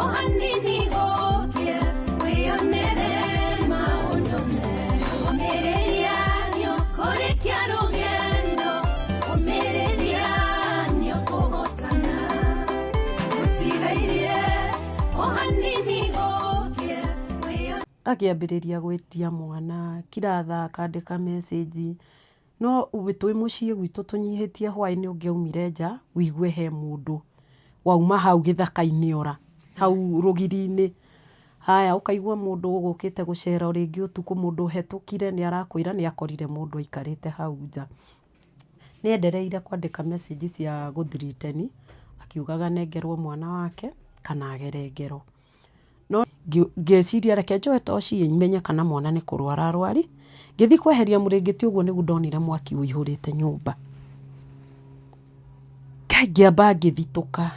O hanini gũkĩe, wĩyonere maũndũ merũ. Ũmĩrĩria nĩũkũrĩkia rũgendo, ũmĩrĩria nĩũkũhotana. Gũtigairie o hanini gũkĩe, wĩyonere. Akĩambĩrĩria gwĩtia mwana kila thaa akandĩka message, no twĩ mũciĩ gwitũ tũnyihĩtie hwaĩ-inĩ ũngĩaumire nja ũigue he mũndũ wauma hau gĩthaka-inĩ ora hau rũgiri-inĩ. Haya ũkaigua mũndũ ũgũkĩte gũcera rĩngĩ ũtukũ, mũndũ ũhetũkire nĩ arakwĩra nĩ akorire mũndũ aikarĩte hau nja. Nĩ endereire kwandĩka message cia gũ threaten akiugaga anengerwo mwana wake kana agere ngero. No ngĩciria reke njoe toci menye kana mwana nĩ kũrwara arwari. Ngĩthiĩ kweheria mũrĩngĩti ũguo nĩguo ndonire mwaki ũihũrĩte nyũmba. Ngai ngĩamba ngĩthitũka.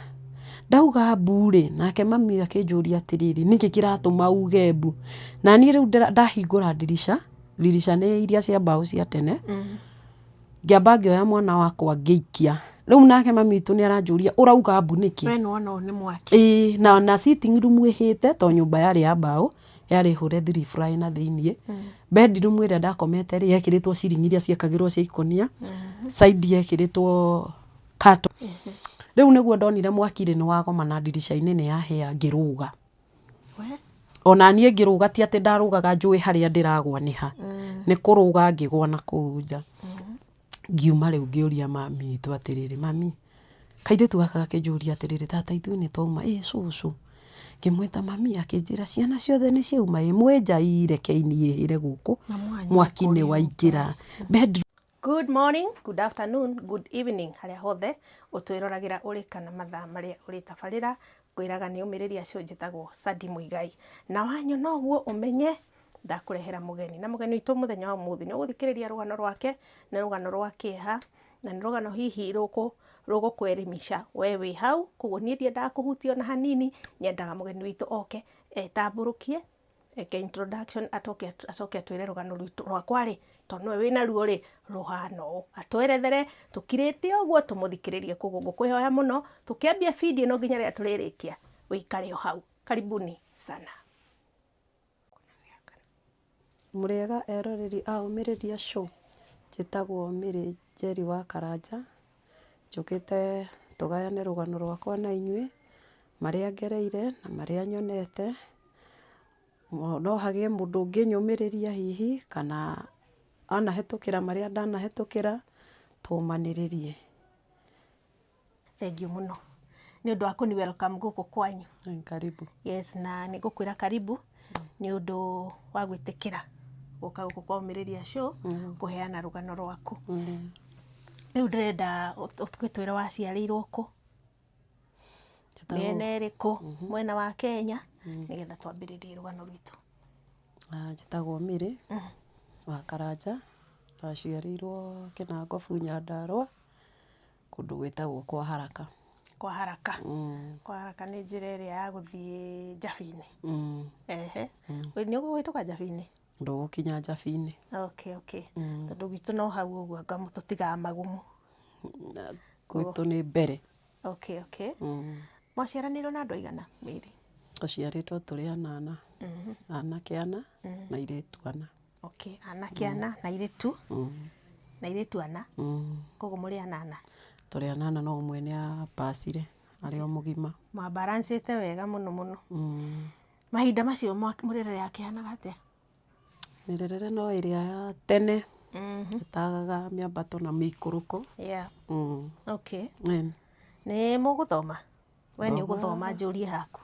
Ndauga mbu rĩ, nake mami akĩnjũria atĩrĩrĩ, nĩkĩ kĩratũma uge mbu? Na niĩ rĩu ndahingũra ndirica, ndirica nĩ iria cia mbaũ cia tene, ngĩamba ngĩoya mwana wakwa ngĩikia. Rĩu nake mami witũ nĩ aranjũria ũrauga mbu nĩkĩ? We nĩwona ũyũ nĩ mwaki. Ĩĩ na sitting room ĩhĩte tondũ nyũmba yarĩ ya mbaũ, yarĩ hũre three fly na thĩiniĩ. Bedroom ĩrĩa ndakomete rĩ, yekĩrĩtwo ceiling iria ciekagĩrwo cia ikũnia, side yekĩrĩtwo curtain. Rĩu nĩguo ndonire mwaki rĩ, nĩ wagomana ndirica-inĩ nĩ yahĩa ngĩrũga. Ona niĩ ngĩrũga ti atĩ ndarũgaga njũĩ harĩa ndĩragwa nĩ ha. Nĩ kũrũga ngĩgwa na kũu nja. Ngiuma rĩu ngĩũria mami witũ atĩrĩrĩ, mami, kairĩtu gaka gakĩnjũria atĩrĩrĩ, tata ithuĩ nĩ twauma? Ĩ cũcũ. Ngĩmwĩta mami akĩnjĩra ciana ciothe nĩ ciauma? Ĩ mwĩ nja? Ĩ rekei niĩ hĩre gũkũ mwaki nĩ waingĩra. Bedroom. Good morning, good afternoon, good evening harĩa hothe ũtwĩroragĩra ũrĩ kana mathaa marĩa ũrĩtabarĩra ngwĩraga nĩ ũmĩrĩria acio njĩtagwo Sadi Muigai na wanyona ũguo ũmenye ndakũrehera mũgeni na mũgeni witũ mũthenya wa ũmũthĩ nĩ ũgũthikĩrĩria rũgano rwake nĩ rũgano rwa kĩeha na nĩ rũgano hihi rũgũkwerimisha we wĩ hau koguo niĩ ndiendaga kũhutia ona hanini nyendaga mũgeni witũ oke etambũrũkie eke introduction atoke acoke atwĩre rũgano rwitũ rwakwa rĩ tondũ nĩwe wĩna ruo rĩ rũhana ũũ atwerethere tũkirĩte ũguo tũmũthikĩrĩrie koguo ngũkwĩhoya mũno tũkĩambia video ĩno nginya rĩrĩa tũrĩrĩkia ũikare o hau karibuni sana. Mũrĩega eroreri a Ũmĩrĩria Show, njĩtagwo Mary Njeri wa Karanja, njũkĩte tũgayane rũgano rwakwa na inyuĩ, marĩa ngereire na marĩa nyonete, no hagĩe mũndũ ũngĩnyũmĩrĩria hihi kana anahĩtũkĩra marĩa ndanahĩtũkĩra, tũmanĩrĩrie. Thengiũ mũno nĩ ũndũ wa kũni welcome gũkũ kwanyu. Karibu. Yes, na nĩ ngũkwĩra karibu nĩ ũndũ wa gwĩtĩkĩra gũka gũkũ kwa Ũmĩrĩria Show kũheana rũgano rwaku. Rĩu ndĩrenda ũgĩtwĩre waciarĩirwo kũ, mĩena ĩrĩkũ mwena wa Kenya nĩgetha twambĩrĩrie rũgano rwitũ. Njĩtagwo Mary wa Karanja, ndaciarĩirwo Kĩnangobu Nyandarũa, kũndũ gwĩtagwo kwa Haraka. Kwa Haraka. Kwa Haraka nĩ njĩra ĩrĩa ya gũthiĩ Njabi-inĩ. Ehe. Nĩ ũgũhĩtũka Njabi-inĩ? Ndũgũkinya Njabi-inĩ. Okay. Tondũ gwitũ no hau ũguo anga tũtigaga magumu. Gwitũ nĩ mbere. Okay. Mwaciaranĩirwo na andũ aigana Mary? Tũciarĩtwo tũrĩ anana, anake ana na airĩtu ana. Okay, anake ana na airĩtu na airĩtu ana. Koguo mũrĩ anana. Tũrĩ anana no ũmwe nĩ apacire arĩ o mũgima. Mwabarancĩte wega mũno mũno. Mahinda macio mũrerere akĩhanaga atĩa? Mĩrerere no ĩrĩa ya tene ĩtagaga mĩambato na mĩikũrũko. Yeah. Okay. Nĩ mũgũthoma? We nĩ ũgũthoma njũrie haku.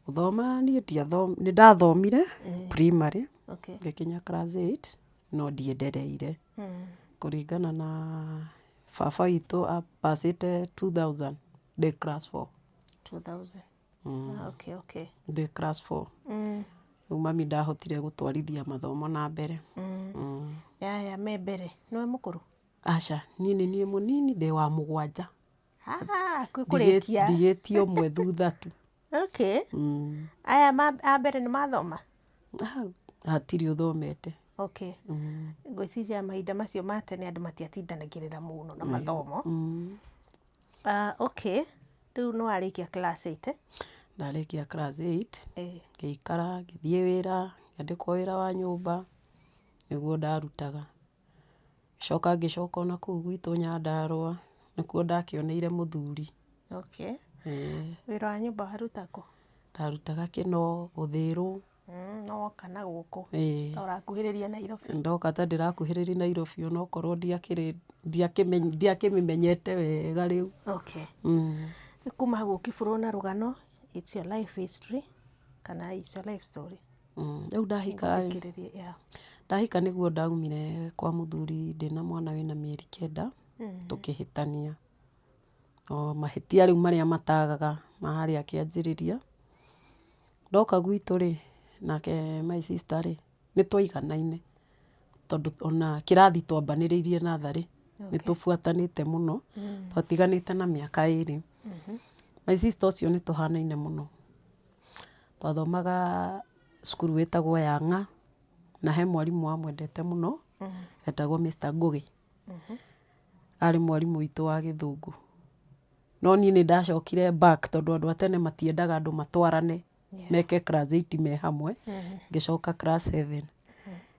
Gũthoma niĩ nĩ ndathomire primary ngĩkinya class 8 no ndiendereire. Kũringana na baba witũ apacĩte 2000 ndĩ class 4. 2000. Okay. Ndĩ class 4. Rĩu mami ndahotire gũtwarithia mathomo na mbere. Yaya me mbere nĩwe mũkũrũ? Aca, niĩ nĩ niĩ mũnini ndĩ wa mũgwanja. Ah, kwĩ kũrĩkia. Ndigĩtie ũmwe thutha tu. Okay. Aya a mbere nĩ mathoma? Hatirĩ ũthomete. Okay. Ngwĩciria mahinda macio ma tene andũ matiatindanagĩrĩra mũno na mathomo. Okay. Rĩu nĩ warĩkia class 8 eh? Ndarĩkia class 8, Ĩĩ. ngĩikara, ngĩthiĩ wĩra, ngĩandĩkwo wĩra wa nyũmba, nĩguo ndarutaga. Ngĩcoka ngĩcoka ona kũu gwitũ Nyandarũa, nĩkuo ndakĩoneire mũthuri. Okay. Ĩĩ. Wĩra wa nyũmba waruta kũ? Ndarutaga Kĩnoo, Gũthĩrũ. No woka na gũkũ. Ĩĩ. Ta ũrakuhĩrĩria Nairobi. Ndoka ta ndĩrakuhĩrĩria Nairobi onokorwo ndiakĩrĩ ndiakĩmĩmenyete wega rĩu. Okay. Kuma hau ũkĩbũrwo na rũgano, it's your life history kana it's your life story. Rĩu ndahika rĩ, Ngũthikĩrĩrie, yeah. ndahika nĩguo ndaumire kwa mũthuri ndĩna mwana wĩna mĩeri 9, tũkĩhĩtania. O mahĩtia rĩu marĩa matagaga ma harĩa kĩanjĩrĩria. Ndoka gwitũ rĩ, nake my sister rĩ, nĩ twaiganaine tondũ ona kĩrathi twambanĩrĩirie natharĩ, nĩ tũbuatanĩte mũno, twatiganĩte na mĩaka 2. My sister ũcio nĩ tũhanaine mũno. Twathomaga cukuru wĩtagwo Yang'a, na he mwarimũ wamwendete mũno, etagwo Mr. Ngũgĩ. Arĩ mwarimũ witũ wa gĩthũngũ. No niĩ nĩ ndacokire back tondũ andũ a tene matiendaga andũ matwarane meke class 8 me hamwe, ngĩcoka class 7.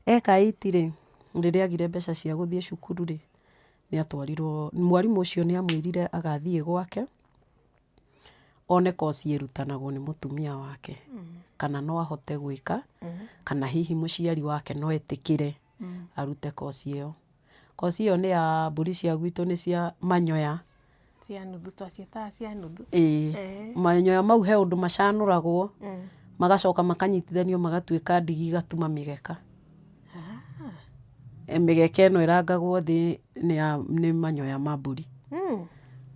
Eka 8 rĩ, rĩrĩa agire mbeca cia gũthiĩ cukuru rĩ, nĩ atwarirwo, mwarimũ ũcio nĩ amwĩrire agathiĩ gwake, one koci ĩrutanagwo nĩ mũtumia wake, kana no ahote gwĩka, kana hihi mũciari wake no etĩkĩre arute koci ĩyo. Koci ĩyo nĩ ya mbũri cia gwitũ nĩ cia manyoya. Cia nuthu, twaciĩtaga cia nuthu. Ĩĩ. Manyoya mau he ũndũ macanũragwo, magacoka makanyitithanio magatuĩka ndigi igatuma mĩgeka. Mĩgeka ĩno ĩrangagwo thĩ nĩ manyoya ma mbũri.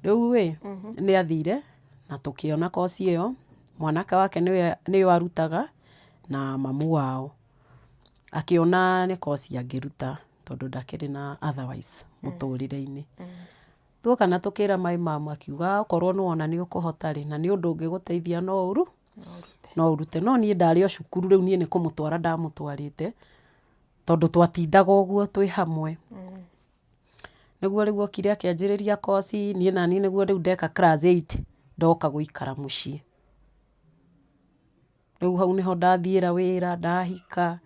Rĩu ĩ, nĩ athire na tũkĩona koci ĩyo, mwanake wake nĩyo arutaga na mamu wao. Akĩona nĩ koci angĩruta tondũ ndakĩrĩ na otherwise mũtũrĩre-inĩ. Tuoka na tũkĩra my mum akiuga okorwo nĩ wona nĩ ũkũhota rĩ, na nĩ ũndũ ũngĩgũteithia no no ũrute. No niĩ ndarĩ o cukuru rĩu niĩ nĩ kũmũtwara ndamũtwarĩte, tondũ twatindaga ũguo twĩ hamwe. Nĩguo rĩu okire akĩanjĩrĩria koci, niĩ naniĩ nĩguo rĩu ndeka class 8 ndoka gũikara mũciĩ. Rĩu hau nĩho ndathiĩra wĩra, ndahika.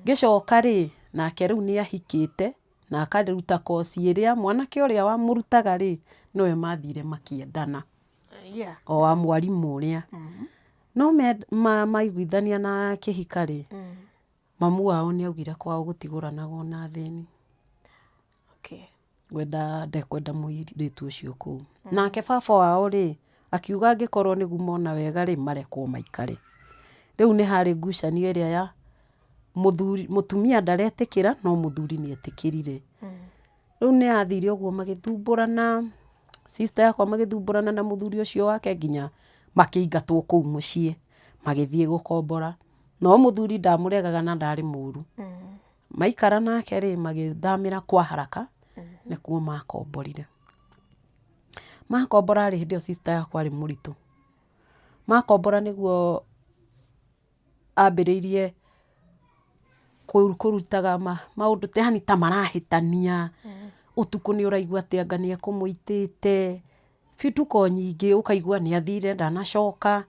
Ngĩcoka rĩ, nake rĩu nĩ ahikĩte, na akaruta koci ĩrĩa mwanake ũrĩa wamũrutaga rĩ, nĩwe mathire makĩendana. O wa mwarimũ ũrĩa. No maiguithania na akĩhika rĩ, mamu wao nĩ augire kwao gũtigũranagwo na athĩni. Ngwenda ndekwenda mũirĩtu ũcio kũu. Nake baba wao rĩ, akiuga angĩkorwo nĩguo mona wega rĩ, marekwo maikare. Rĩu nĩ harĩ ngucanio ĩrĩa ya mũthuri, mũtumia ndaretĩkĩra no mũthuri nĩ etĩkĩrire. Rĩu nĩ yathire ũguo magĩthumbũrana, sister yakwa magĩthumbũrana na mũthuri ũcio wake nginya makĩingatwo kũu mũciĩ, magĩthiĩ gũkombora. No mũthuri ndamũregaga na ndarĩ mũru. Maikara nake rĩ, magĩthamĩra kwa Haraka, nĩkuo makomborire. Makombora rĩ, hĩndĩ ĩyo sister yakwa arĩ mũritũ. Makombora nĩguo ambĩrĩirie kũrutaga maũndũ yaani ta marahĩtania, ũtukũ nĩ ũraigua atĩ anga nĩ ekũmũitĩte, bituko nyingĩ ũkaigua nĩ athire ndanacoka.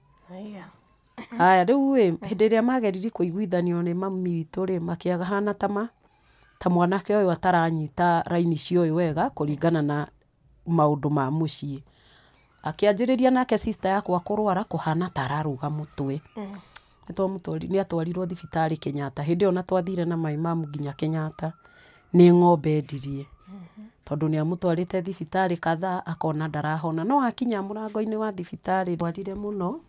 Haya rĩu ĩ, hĩndĩ ĩrĩa mageririe kũiguithanio nĩ mami witũ rĩ, makĩhana ta ma, ta mwanake ũyũ ataranyita raini cia ũyũ wega kũringana na maũndũ ma mũciĩ. Akĩanjĩrĩria nake sister yakwa kũrwara kũhana ta ararũga mũtwe. Nĩ atwarirwo thibitarĩ Kenyatta, hĩndĩ ĩyo ona twathire na my mum nginya Kenyatta, nĩ ng'ombe endirie. Tondũ nĩ amũtwarĩte thibitarĩ kadhaa akona ndarahona. No akinya mũrango-inĩ wa thibitarĩ arwarire mũno,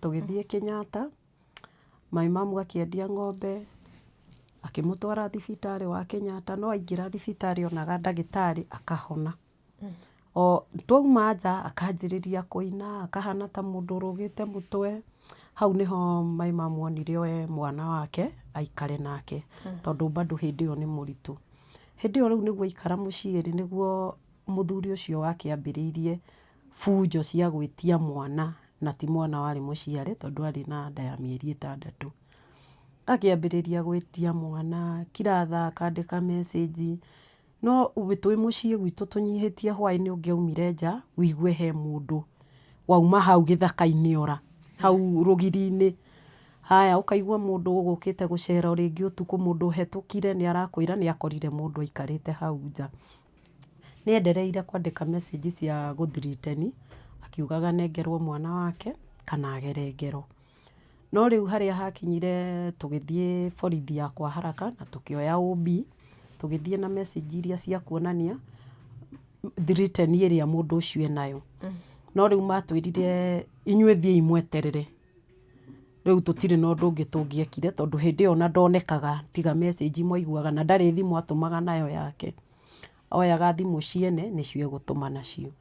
tũgĩthiĩ Kenyatta, my mum akĩendia ng'ombe, akĩmũtwara thibitarĩ wa Kenyatta, no aingĩra thibitarĩ onaga ndagĩtarĩ akahona. O twauma nja akanjĩrĩria kũina, akahana ta mũndũ ũrũgĩte mũtwe, hau nĩho my mum onire oe mwana wake aikare nake, tondũ bado hĩndĩ ĩyo nĩ mũritũ. Hĩndĩ ĩyo rĩu nĩguo aikara mũciĩ rĩ, nĩguo mũthuri ũcio wake ambĩrĩirie bunjo cia gwĩtia mwana, na ti mwana warĩ mũciare tondũ arĩ na nda ya mĩeri 6. Akĩambĩrĩria gwĩtia mwana, kila thaa akandĩka message. No twĩ mũciĩ gwitũ tũnyihĩtie hwaĩ-inĩ ũngĩaumire nja, ũigue he mũndũ wauma hau gĩthaka-inĩ ora. Hau rũgiri-inĩ. Haya ũkaigua mũndũ ũgũkĩte gũcera o rĩngĩ ũtukũ mũndũ ũhetũkire nĩ arakwĩra nĩ akorire mũndũ aikarĩte hau nja. Nĩ endereire kwandĩka message cia gũ threaten akiugaga anengerwo mwana wake kana agere ngero. No rĩu harĩa hakinyire tũgĩthiĩ borithi ya kwa haraka na tũkĩoya OB, tũgĩthiĩ na message iria cia kuonania threaten ĩrĩa mũndũ ũcio enayo. No rĩu matwĩrire inyuĩ thiĩi mweterere, rĩu tũtirĩ na ũndũ ũngĩ tũngĩekire tondũ hĩndĩ ĩyo ona ndonekaga tiga message mwaiguaga na ndarĩ thimũ atũmaga nayo yake. Oyaga thimũ ciene nĩcio egũtũma nacio.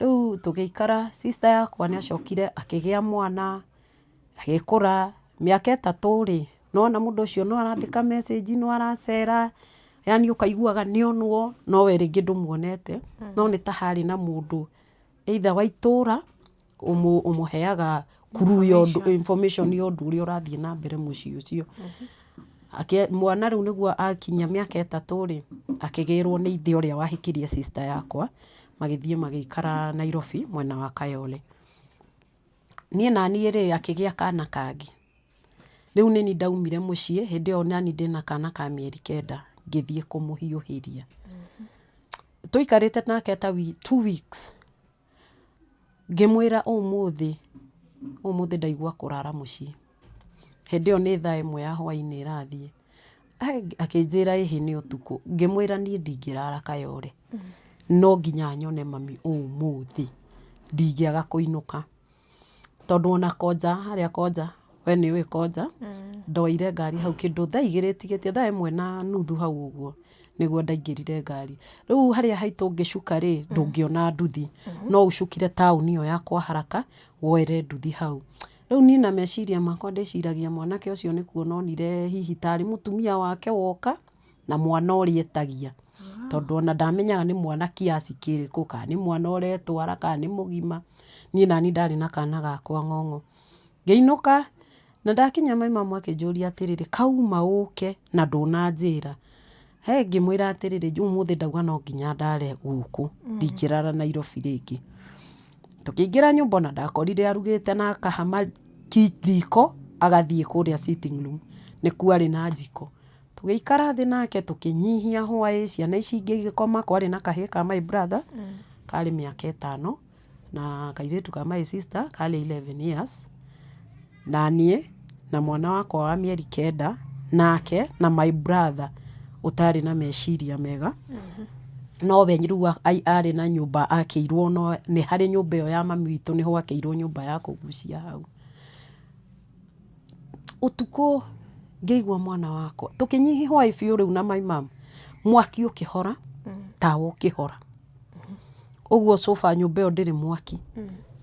Rĩu tũgĩikara, sister yakwa nĩ acokire akĩgĩa mwana, agĩkũra, mĩaka 3 rĩ, nĩ wona mũndũ ũcio no arandĩka message, no aracera, yaani ũkaiguaga nĩ onwo, no we rĩngĩ ndũmuonete, no nĩ ta harĩ na mũndũ either wa itũra ũmũheaga clue ya ũndũ, information ya ũndũ ũrĩa ũrathiĩ na mbere mũciĩ ũcio. Mwana rĩu nĩguo akinyia mĩaka 3 rĩ, akĩgĩrwo nĩ ithe ũrĩa wahikirie sister yakwa, magĩthiĩ magĩikara Nairobi mwena wa Kayole. Niĩ naniĩ rĩ, akĩgĩa kana kangĩ. Rĩu nĩniĩ ndaumire mũciĩ, hĩndĩ ĩyo naniĩ ndĩna kana ka mĩeri 9, ngĩthiĩ kũmũhiũhĩria. Tũikarĩte nake ta 2 weeks, ngĩmwĩra ũmũthĩ, ũmũthĩ ndaigua kũrara mũciĩ. Hĩndĩ ĩyo nĩ thaa 1 ya hwainĩ ĩrathiĩ. Akĩnjĩra ĩhĩ nĩ ũtukũ. Ngĩmwĩra niĩ ndingĩrara Kayole, no nginya nyone mami ũmũthĩ, ndingĩaga kũinũka. Tondũ ona Konja, harĩa Konja, we nĩ ũĩ Konja, ndoire ngari hau kĩndũ thaa 2 tigĩtie, thaa 1:30 hau ũguo, nĩguo ndaingĩrire ngari. Rĩu harĩa haitũ ũngĩcuka rĩ, ndũngĩona nduthi, no ũcukire taũni ĩyo ya kwa haraka, woere nduthi hau. Rĩu niĩ na meciria makwa ndĩciragia mwanake ũcio nĩ kuona onire hihi tarĩ mũtumia wake woka, na mwana ũrĩa etagia. Tondũ ona ndamenyaga nĩ mwana kiasi kĩrĩkũ, kana nĩ mwana ũretwara, kana nĩ mũgima. Niĩ naniĩ ndarĩ na kana gakwa ng'ong'o. Ngĩinũka, na ndakinya my mum akĩnjũria atĩrĩrĩ, kauma ũke na ndũnanjĩra. He ngĩmwĩra atĩrĩrĩ, ũmũthĩ ndauga no nginya ndare gũkũ, ndingĩrara Nairobi rĩngĩ. Tũkĩingĩra nyũmba ona ndakorire arugĩte na akahama riko, agathiĩ kũrĩa sitting room, nĩkuo arĩ na njiko. Tũgĩikara thĩ nake tũkĩnyihia hwaĩ, ciana ici ingĩ igĩkoma, kwarĩ na kahĩĩ ka my brother, karĩ mĩaka 5, na kairĩtu ka my sister karĩ 11 years, na niĩ, na mwana wakwa wa mĩeri 9, nake, na my brother ũtarĩ na meciria mega, no we rĩu arĩ na nyũmba akĩirwo no nĩ harĩ nyũmba ĩyo ya mami witũ nĩho akĩirwo nyũmba ya kũgucia hau. Ũtukũ ngĩigua mwana wakwa, tũkĩnyihia hwaĩ biũ rĩu na my mum, mwaki ũkĩhora, tawa ũkĩhora. Ũguo so far nyũmba ĩyo ndĩrĩ mwaki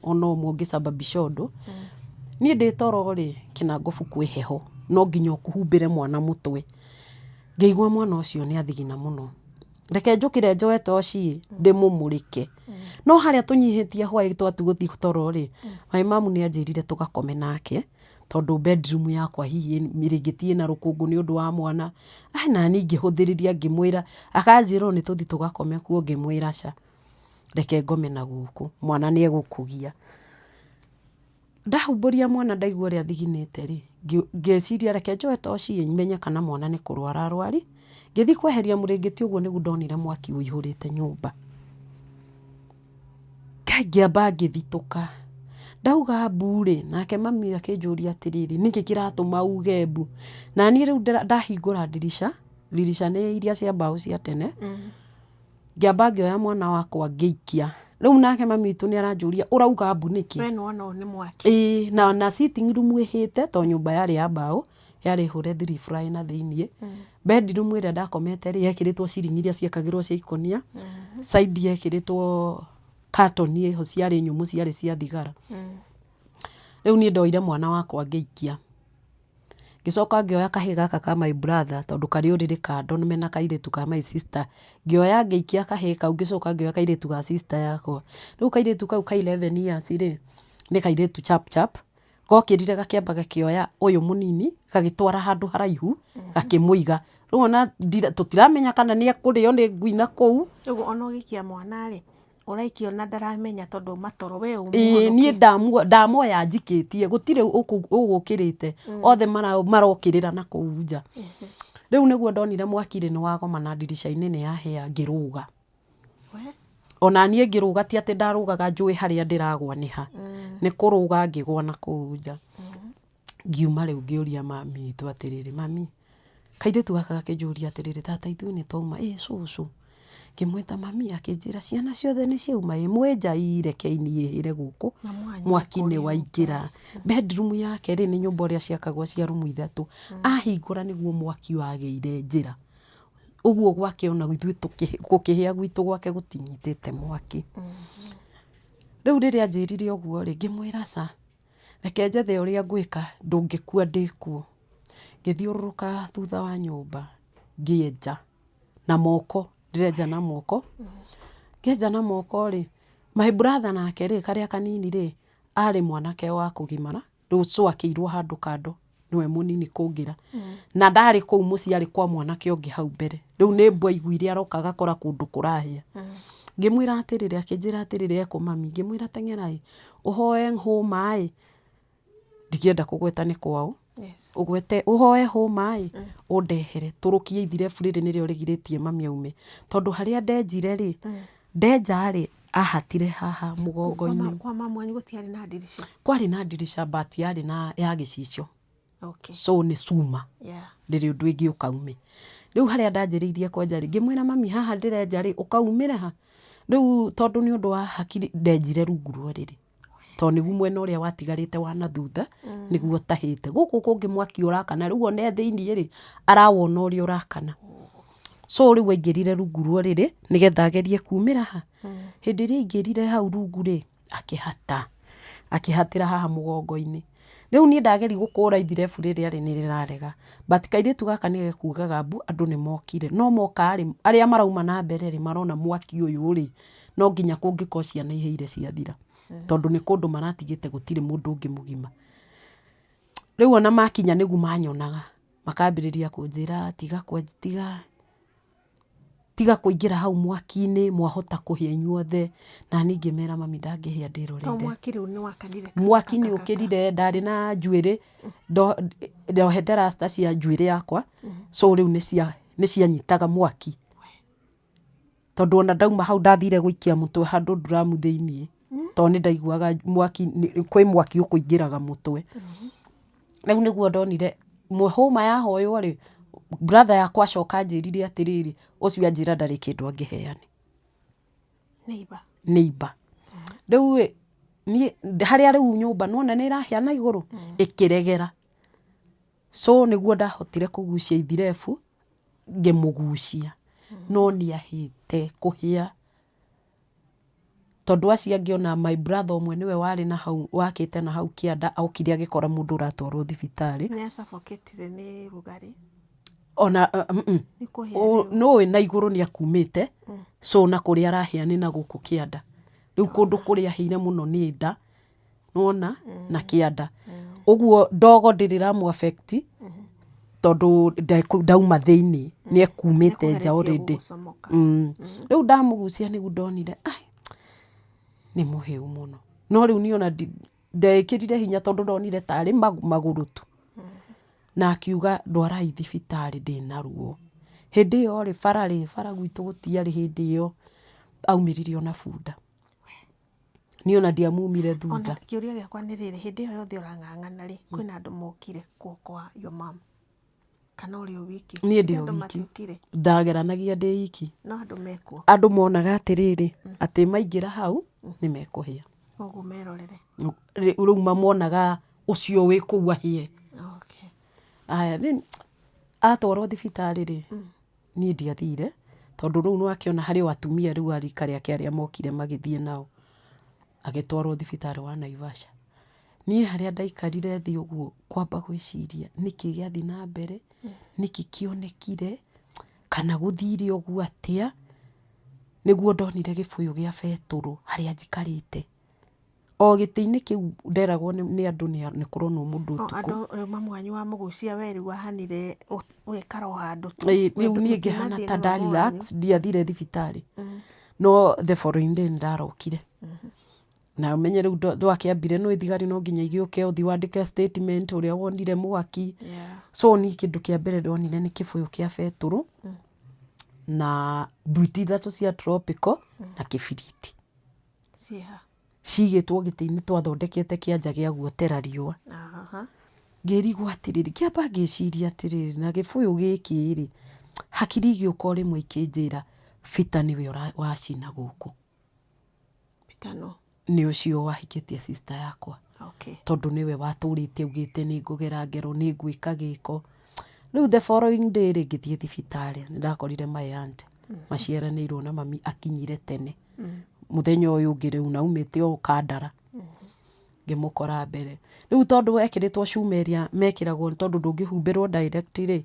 ona ũmwe ũngĩ sababisha ũndũ. Niĩ ndĩ toro rĩ, kĩnangobu kwĩ heho, no nginya ũhumbĩre mwana mũtwe. Ngĩigua mwana ũcio nĩ athigina mũno. Reke njũkĩre njoe toci ĩ, ndĩmũmũrĩke. No harĩa tũnyihĩtie hwaĩ twatua gũthiĩ toro rĩ, my mum nĩ anjĩrire tũgakome nake, tondũ bedroom yakwa hihi rĩngĩ ti ĩna rũkũngũ nĩ ũndũ wa mwana. Naniĩ ngĩhũthĩrĩria ngĩmwĩra, akanjĩra o nĩ tũthiĩ tũgakome kuo ngĩmwĩra aca, reke ngome na gũkũ, mwana nĩ egũkũgia. Ndahumbũria mwana ndaigua ũrĩa athiginĩte rĩ, ngĩciria reke njoe toci ĩ menye kana mwana nĩ kũrwara arwari. Ngĩthiĩ kweheria mũrĩngĩti ũguo nĩguo ndonire mwaki ũihũrĩte nyũmba. Ngai ngĩamba ngĩthitũka. Ndauga mbu rĩ, nake mami akĩnjũria atĩrĩrĩ, nĩkĩ kĩratũma uge mbu? Na niĩ rĩu ndahingũra ndirica, ndirica nĩ iria cia mbaũ cia tene, ngĩamba ngĩoya mwana wakwa ngĩikia. Rĩu nake mami witũ nĩ aranjũria ũrauga mbu nĩkĩ? We nĩwona ũyũ nĩ mwaki. Ĩĩ na sitting room ĩhĩte tondũ nyũmba yarĩ ya mbaũ, yarĩ hũre three fly na thĩiniĩ. Bedroom ĩrĩa ndakomete rĩ, yekĩrĩtwo ceiling iria ciekagĩrwo cia ikũnia, side yekĩrĩtwo carton ĩho ciarĩ nyũmũ ciarĩ cia thigara. Rĩu niĩ ndoire mwana wakwa ngĩikia. Ngĩcoka ngĩoya kahĩĩ gaka ka my brother tondũ karĩ ũrĩrĩ kando mena kairĩtu ka my sister. Ngĩoya ngĩikia kahĩĩ kau ngĩcoka ngĩoya kairĩtu ga sister yakwa. Rĩu kairĩtu kau ka 11 years rĩ, nĩ kairĩtu chap chap, gokĩrire gakĩamba gakĩoya ũyũ mũnini gagĩtwara handũ haraihu gakĩmũiga. Rĩu ona tũtiramenya kana nĩ ekũrĩo nĩ ngui na kũu. Ũguo ona ũgĩikia mwana rĩ, Ũraikio na ndaramenya tondũ auma toro we Ĩĩ niĩ ũmũhonokie. Ndamoya njikĩtie gũtirĩ ũgũkĩrĩte othe marokĩrĩra na kũu nja. Rĩu nĩguo ndonire mwaki rĩ nĩ wagoma na ndirica-inĩ nĩ yahĩa ngĩrũga. Ona niĩ ngĩrũga ti atĩ ndarũgaga njũĩ harĩa ndĩragwa nĩ ha. Nĩ kũrũga ngĩgwa na kũu nja. Ngiuma rĩu ngĩũria mami witũ atĩrĩrĩ, mami, kairĩtu gaka gakĩnjũria atĩrĩrĩ, tata ithuĩ nĩ twauma? Ĩ cũcũ. Ngĩmwĩta mami, akĩnjĩra ciana ciothe nĩ ciauma? Ĩ mwĩ nja? Ĩ rekei niĩ hĩre gũkũ, mwaki nĩ waingĩra. Bedroom yake rĩ, nĩ nyũmba ũrĩa ciakagwo cia rumu ithatũ, ahingũra nĩguo mwaki wagĩire njĩra. Ũguo gwake ona ithuĩ gũkĩhĩa gwitũ gwake gũtinyitĩte mwaki. Rĩu rĩrĩa anjĩrire ũguo rĩ, ngĩmwĩra aca. Reke njethe ũrĩa ngwĩka, ndũngĩkua ndĩ kuo. Ngĩthiũrũrũka thutha wa nyũmba ngĩenja na moko, ndĩrenja na moko. Ngĩenja na moko rĩ, my brother nake rĩ, karĩa kanini rĩ, arĩ mwanake wa kũgimara, rĩu so akĩirwo handũ kando, nĩwe mũnini kũngĩra. Na ndarĩ kũu mũciĩ arĩ kwa mwanake ũngĩ hau mbere. Rĩu nĩ mbwa aiguire aroka agakora kũndũ kũrahĩa. Ngĩmwĩra atĩrĩrĩ, akĩnjĩra atĩrĩrĩ ekũ mami, ngĩmwĩra teng'era ĩ, ũhoe hũma ĩ, ndingĩenda kũgweta nĩ kwaũ, ũgwete ũhoe hũma ĩ, ũndehere tũrũkie ithirebu rĩrĩ nĩrĩo rĩgirĩtie mami aume. Tondũ harĩa ndenjire rĩ, ndenja rĩ, ahatire haha mũgongo-inĩ. Kwa mamu wanyu gũtiarĩ na ndirica? Kwarĩ na ndirica but yarĩ na ya gĩcicio. Okay. So nĩ cuma. Ndĩrĩ ũndũ ĩngĩũka ume. Rĩu harĩa ndanjĩrĩirie kwenja rĩ, ngĩmwĩra mami haha ndĩrenja rĩ, ũkaumĩra ha? Rĩu tondũ nĩ ũndũ wa hakiri ndenjire rungu rwa ũrĩrĩ. Tondũ nĩguo mwena ũrĩa watigarĩte wa na thutha nĩguo ũtahĩte. Gũkũ kũngĩ mwaki ũrakana rĩu ona e thĩiniĩ rĩ, arawona ũrĩa ũrakana. So rĩu aingĩrire rungu rwa ũrĩrĩ nĩgetha agerie kumĩra ha? Hĩndĩ ĩrĩa aingĩrire hau rungu rĩ, akĩhata, akĩhatĩra haha mũgongo-inĩ. Rĩu niĩ ndageria gũkũra ithirebu rĩrĩa rĩ nĩ rĩrarega. But kairĩtu gaka nĩ gekugaga mbu andũ nĩ mokire. No moka rĩ, arĩa marauma na mbere rĩ, marona mwaki ũyũ rĩ, no nginya kũngĩkorwo ciana ihĩire ciathira. Tondũ nĩ kũndũ maratigĩte gũtirĩ mũndũ ũngĩ mũgima. Rĩu ona makinya nĩguo manyonaga, makambĩrĩria kũnjĩra tiga tiga tiga kũingĩra hau mwaki-inĩ mwahota kũhĩa inyuothe. Na niĩ ngĩmera mami ndangĩhĩa ndĩroreire. To mwaki rĩu nĩ wakanire? Mwaki nĩ ũkĩrire, ndarĩ na njuĩrĩ, ndohete rasta cia njuĩrĩ yakwa, so rĩu nĩ cianyitaga mwaki. Tondũ ona ndauma hau ndathire gũikia mũtwe handũ nduramu thĩiniĩ, tondũ nĩ ndaiguaga mwaki, kwĩ mwaki ũkũingĩraga mũtwe. Rĩu nĩguo ndonire hũma yahoywo rĩ, brother yakwa acoka anjĩrire atĩrĩrĩ, ũcio anjĩra ndarĩ kĩndũ angĩheana. Neighbor. Neighbor. Rĩu ĩ, niĩ harĩa rĩu nyũmba nĩwona nĩ ĩrahĩa na igũrũ, ĩkĩregera. So nĩguo ndahotire kũgucia ithirebu, ngĩmũgucia, no nĩ ahĩte kũhĩa. Tondũ acio angĩ ona my brother ũmwe nĩwe warĩ na hau wakĩte na hau kĩanda okire agĩkora mũndũ ũratwarwo thibitarĩ. Nĩ a-suffocate-ire nĩ rugarĩ? Ona Nĩ kũhĩa rĩu. Nĩũĩ na igũrũ nĩ akumĩte, so na kũrĩa arahĩa nĩ na gũkũ kĩanda. Rĩu kũndũ kũrĩa ahĩire mũno nĩ nda, nĩwona, na kĩanda. Ũguo ndogo ndĩrĩ ĩramũ affect tondũ ndauma thĩiniĩ, nĩ ekumĩte nja Nĩekũgeretie already. gũgũcomoka. Rĩu ndamũgucia nĩguo ndonire ai, nĩ mũhĩu mũno. No rĩu niĩ ona ndeĩkĩrire hinya tondũ ndonire tarĩ magũrũ tu. Na akiuga ndwarai thibitarĩ ndĩna ruo. Hĩndĩ ĩyo rĩ, bara rĩ, bara gwitũ gũtiarĩ hĩndĩ ĩyo, aumĩrire ona bunda. Niĩ ona ndiamumire Ona thutha. kĩũria gĩakwa nĩ rĩrĩ, hĩndĩ ĩyo yothe ũrang'ang'ana rĩ, kwĩna andũ mokire kuokoa your mom? Kana ũrĩ o wiki? Niĩ ndĩ o Andũ wiki. matiokire? Ndageranagia ndĩ iki. No andũ mekuo? Andũ monaga atĩrĩrĩ, atĩ maingĩra hau nĩ mekũhĩa. Ũguo merorere. Rĩu mamonaga ũcio wĩ kũu ahĩe. Okay. Aya, rĩu atwarwo thibitarĩ rĩ, niĩ ndiathire, tondũ rĩu nĩwakĩona harĩ o atumia rĩu a rika rĩake arĩa mokire magĩthiĩ nao, agĩtwarwo thibitarĩ wa Naivasha. Niĩ harĩa ndaikarire thĩ ũguo kwamba gwĩciria nĩkĩ gĩathiĩ na mbere, nĩkĩ kĩonekire, kana gũthire ũguo atĩa, nĩguo ndonire gĩbũyũ gĩa betũrũ harĩa njikarĩte. O gĩtĩ-inĩ kĩu nderagwo nĩ andũ nĩ kũronwo mũndũ O ũtukũ. andũ rĩu mamu wanyu wamũgucia we rĩu wahanire ũgĩikara o handũ tu. Rĩu niĩ ngĩhana Mũtinathiĩ ta na nda mamu wanyu. relax ndiathire thibitarĩ. No the following day nĩndarokire. Na ũmenye rĩu ndwakĩambire nĩ thigari no nginya igĩũke ũthiĩ wandĩke statement ũrĩa wonire mwaki. So niĩ kĩndũ kĩa mbere ndonire nĩ kĩbũyũ kĩa betũrũ na thuiti ithatũ cia tropical na kĩbiriti. Ciĩha? Cigĩtwo gĩtĩ-inĩ twathondekete kĩanja gĩa guotera riũa. Ngĩrigwo atĩrĩrĩ, ngĩamba ngĩciria atĩrĩrĩ, na gĩbũyũ gĩkĩ rĩ, hakiri igĩũka o rĩmwe ikĩnjĩra Peter nĩwe wacina gũkũ. Peter nũ? Nĩ ũcio wahikĩtie sister yakwa. Tondũ nĩwe watũrĩte augĩte nĩ ngũgera ngero, nĩ ngwĩka gĩko. Rĩu the following day rĩ, ngĩthiĩ thibitarĩ, nĩ ndakorire my aunt maciaranĩirwo na mami akinyire tene. Mũthenya ũyũ ũngĩ rĩu na aumĩte o Kandara. Ngĩmũkora mbere. Rĩu tondũ ekĩrĩtwo cuma ĩrĩa mekĩragwo tondũ ndũngĩhumbĩrwo direct rĩ,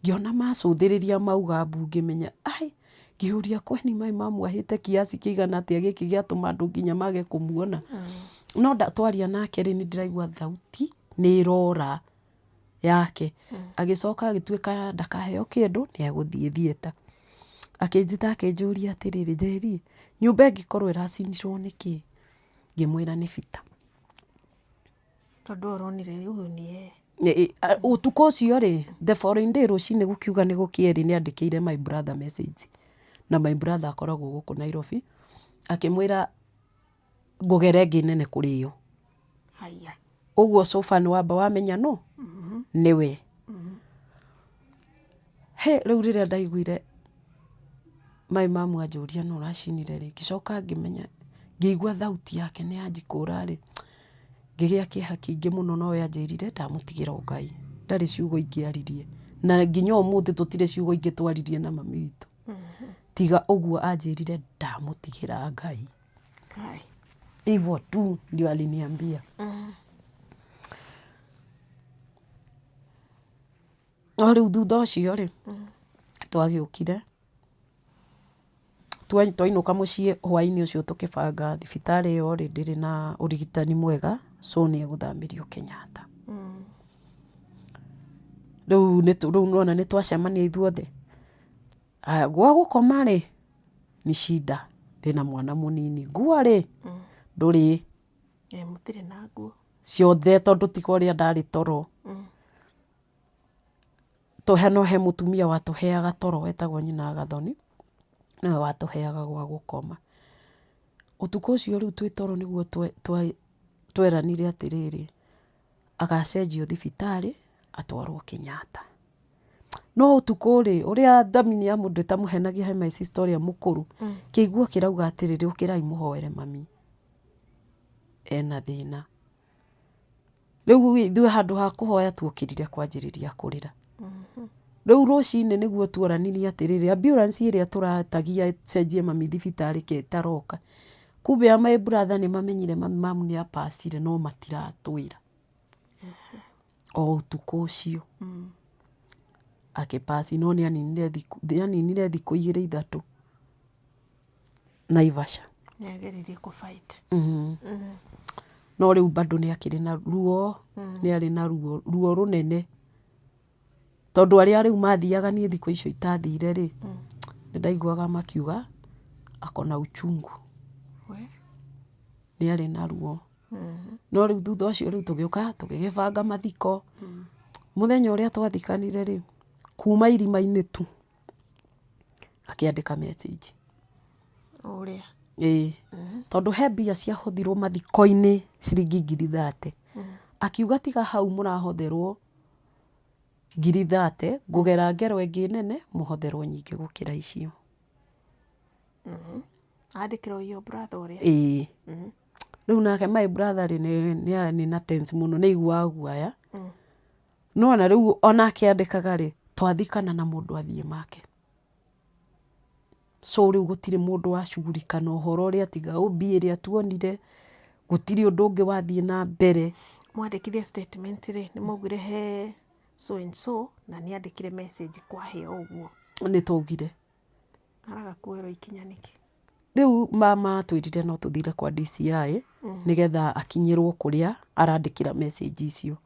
ngĩona macũthĩrĩria mauga mbu ngĩmenya ai, ngĩũria kwani my mum ahĩte kiasi kĩigana atĩa gĩkĩ gĩatũma andũ nginya mage kũmuona. No twaria nake rĩ, nĩ ndĩraigua thauti nĩ ĩrora yake. Agĩcoka agĩtuĩka ndakaheo kĩndũ nĩ egũthiĩ theatre. Akĩnjĩta akĩnjũria atĩrĩrĩ, Njeri, nyũmba ĩngĩkorwo ĩracinirwo nĩkĩ? Ngĩmwĩra nĩ Peter. Tondũ ũronire ũyũ nĩ ye. Ũtukũ ũcio rĩ, the following day rũcinĩ gũkiuga nĩ gũkĩe rĩ, nĩ andĩkĩire my brother message. Na my brother akoragwo gũkũ Nairobi, akĩmwĩra ngũgere ĩngĩ nene kũrĩ ĩyo. Haiya. Ũguo so far nĩ wamba wamenya nũ? Nĩwe. Hĩ, rĩu rĩrĩa ndaiguire my mum anjũria nũ ũracinire rĩ, ngĩcoka ngĩmenya, ngĩigua thauti yake nĩ yanjikũra rĩ, ngĩgĩa kĩeha kĩingĩ mũno no we anjĩrire ndamũtigĩra o Ngai, ndarĩ ciugo ingĩ aririe. Na nginya ũmũthĩ tũtirĩ ciugo ingĩ twaririe na mami witũ, tiga ũguo anjĩrire ndamũtigĩra Ngai. Ngai. Hivyo tu ndio aliniambia. No rĩu thutha ũcio rĩ, twagĩũkire, twainũka mũciĩ hwainĩ ũcio tũkĩbanga thibitarĩ ĩyo rĩ, ndĩrĩ na ũrigitani mwega, so nĩ egũthamĩrio Kenyatta. Rĩu rĩu nĩwona nĩ twacemania ithuothe. Gwa gũkoma rĩ, nĩ shida, ndĩna mwana mũnini, nguo rĩ, ndũrĩ. Mũtirĩ na nguo. Ciothe tondũ tiga ũrĩa ndarĩ toro. No he mũtumia watũheaga toro wetagwo nyina wa Gathoni, nĩwe watũheaga gwa gũkoma. Ũtukũ ũcio rĩu twĩ toro nĩguo tweranire atĩrĩrĩ, agacenjio thibitarĩ atwarwo Kenyatta. No ũtukũ rĩ, ũrĩa thamini ya mũndũ ĩtamũhenagia he my sister ũrĩa mũkũrũ, kĩiguo kĩrauga atĩrĩrĩ, ũkĩrai mũhoere mami, ena thĩna. Rĩu ithuĩ handũ ha kũhoya tuokĩrire kwanjĩrĩria kũrĩra. Rĩu rũcinĩ nĩguo tuoranirie atĩrĩrĩ, ambulance ĩrĩa tũretagia ĩcenjie mami thibitarĩ ke ĩtaroka. Kumbe a my brother nĩ mamenyire mami nĩ apacire no matiratwĩra. O ũtukũ ũcio akĩpass no nĩ aninire thikũ igĩrĩ ithatũ Naivasha. Nĩ ageririe kũ fight. No rĩu bado nĩ akĩrĩ na ruo, nĩ arĩ na ruo, ruo rũnene. Tondũ arĩa rĩu mathiaga niĩ thikũ icio itathire rĩ, nĩ ndaiguaga makiuga ako na uchungu. Nĩ arĩ na ruo. No rĩu thutha ũcio rĩu tũgĩũka tũgĩgĩbanga mathiko. Mũthenya ũrĩa twathikanire rĩ, kuma irima-inĩ tu, akĩandĩka message. Ũrĩa? Ĩĩ. Tondũ he mbia ciahũthirwo mathiko-inĩ ciringi ngiri 30. Akiuga tiga hau mũrahotherwo ngiri 30, ngũgera ngero ĩngĩ nene mũhotherwo nyingĩ gũkĩra icio. Andĩkĩra your brother ũrĩa? Ĩĩ. Rĩu nake my brother rĩ, nĩ na tense mũno, nĩ aiguaga guoya. Nĩwona rĩu ona akĩandĩkaga rĩ, twathikana na mũndũ athiĩ make. So rĩu gũtirĩ mũndũ wacugurika na ũhoro ũrĩa tiga mbia ĩrĩa tuonire, gũtirĩ ũndũ ũngĩ wathiĩ na mbere. Mwandĩkithia statement rĩ, nĩ mwaugire he so and so na nĩ andĩkire message kwahĩa ũguo. Nĩ twaugire. Araga kuoerwo ikinya nĩkĩ? Rĩu mama atwĩrire no tũthire kwa DCI nĩgetha akinyĩrwo kũrĩa arandĩkĩra message icio.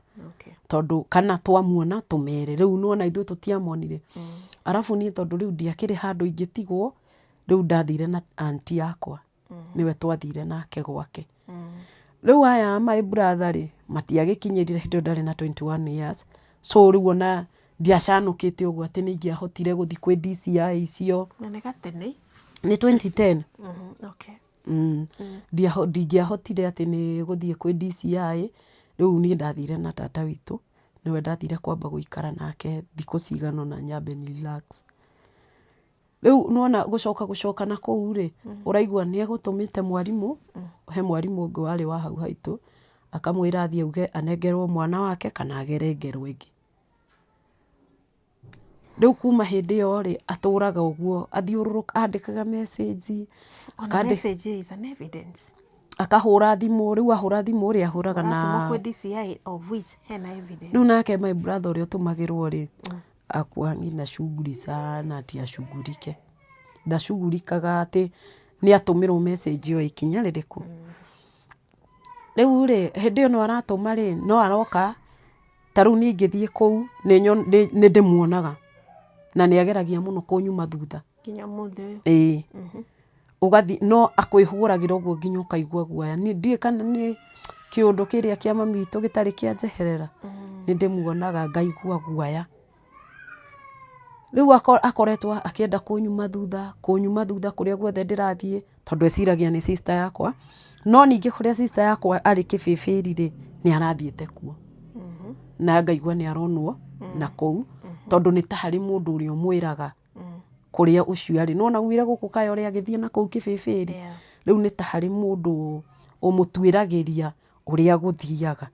Tondũ kana twamuona tũmere. Rĩu nĩwona ithuĩ tũtiamonire. Arabu niĩ tondũ rĩu ndiakĩrĩ handũ ingĩtigwo, Rĩu ndathire na aunty yakwa, nĩwe twathire nake gwake. Rĩu aya my brother rĩ, matiagĩkinyĩrire hĩndĩ ĩyo ndarĩ na 21 years, so rĩu ona ndiacanũkĩte ũguo atĩ nĩ ingĩahotire gũthiĩ kwĩ DCI icio. Na nĩ gatene. Nĩ 2010. Okay. Ndingĩahotire atĩ nĩ gũthiĩ kwĩ DCI, rĩu niĩ ndathire na tata witũ, nĩwe ndathire kwamba gũikara nake thikũ cigana ũna nyambe nĩ relax. Rĩu nĩwona gũcoka gũcoka na kũu rĩ, ũraigua nĩ egũtũmĩte mwarimũ, he mwarimũ ũngĩ warĩ wa hau haitũ, akamwĩra athiĩ auge anengerwo mwana wake kana agere ngero ĩngĩ. Rĩu kuma hĩndĩ ĩyo rĩ, atũraga ũguo, athiũrũrũkaga, andĩkaga message. Ona message is an evidence. Akahũra thimũ, rĩu ahũra thimũ rĩ, ahũraga na. Ũratũmwo kwĩ DCI of which hena evidence. Rĩu nake my brother ũrĩa ũtũmagĩrwo rĩ, hakuangi na shughuli sana ati ashughulike. Ndashughulikaga atĩ nĩ atũmĩrwo message oe ikinya rĩrĩkũ. Rĩu rĩ, hĩndĩ ĩno aratũma rĩ, no aroka, ta rĩu niĩ ingĩthiĩ kũu nĩ ndĩmuonaga na nĩ ageragia mũno kũnyuma thutha. Nginya ũmũthĩ ũyũ? Ĩĩ. Ũgathiĩ, no akwĩhũragĩra ũguo nginya ũkaigua guoya. Niĩ ndiũĩ kana nĩ kĩũndũ kĩrĩa kĩa mami witũ gĩtarĩ kĩanjeherera, nĩ ndĩmuonaga ngaigua guoya. Rĩu akoretwo akĩenda kũnyuma thutha, kũnyuma thutha kũrĩa guothe ndĩrathiĩ, tondũ eciragia nĩ sister yakwa, no ningĩ kũrĩa sister yakwa arĩ kĩbĩbĩri rĩ, nĩ arathiĩte kuo. Na ngaigua nĩ aronwo na kũu, tondũ nĩ ta harĩ mũndũ ũrĩa ũmwĩraga kũrĩa ũcio arĩ. Nĩwona aumire gũkũ Kayore agĩthiĩ na kũu kĩbĩbĩri? Rĩu nĩ ta harĩ mũndũ ũmũtuĩragĩria ũrĩa gũthiaga.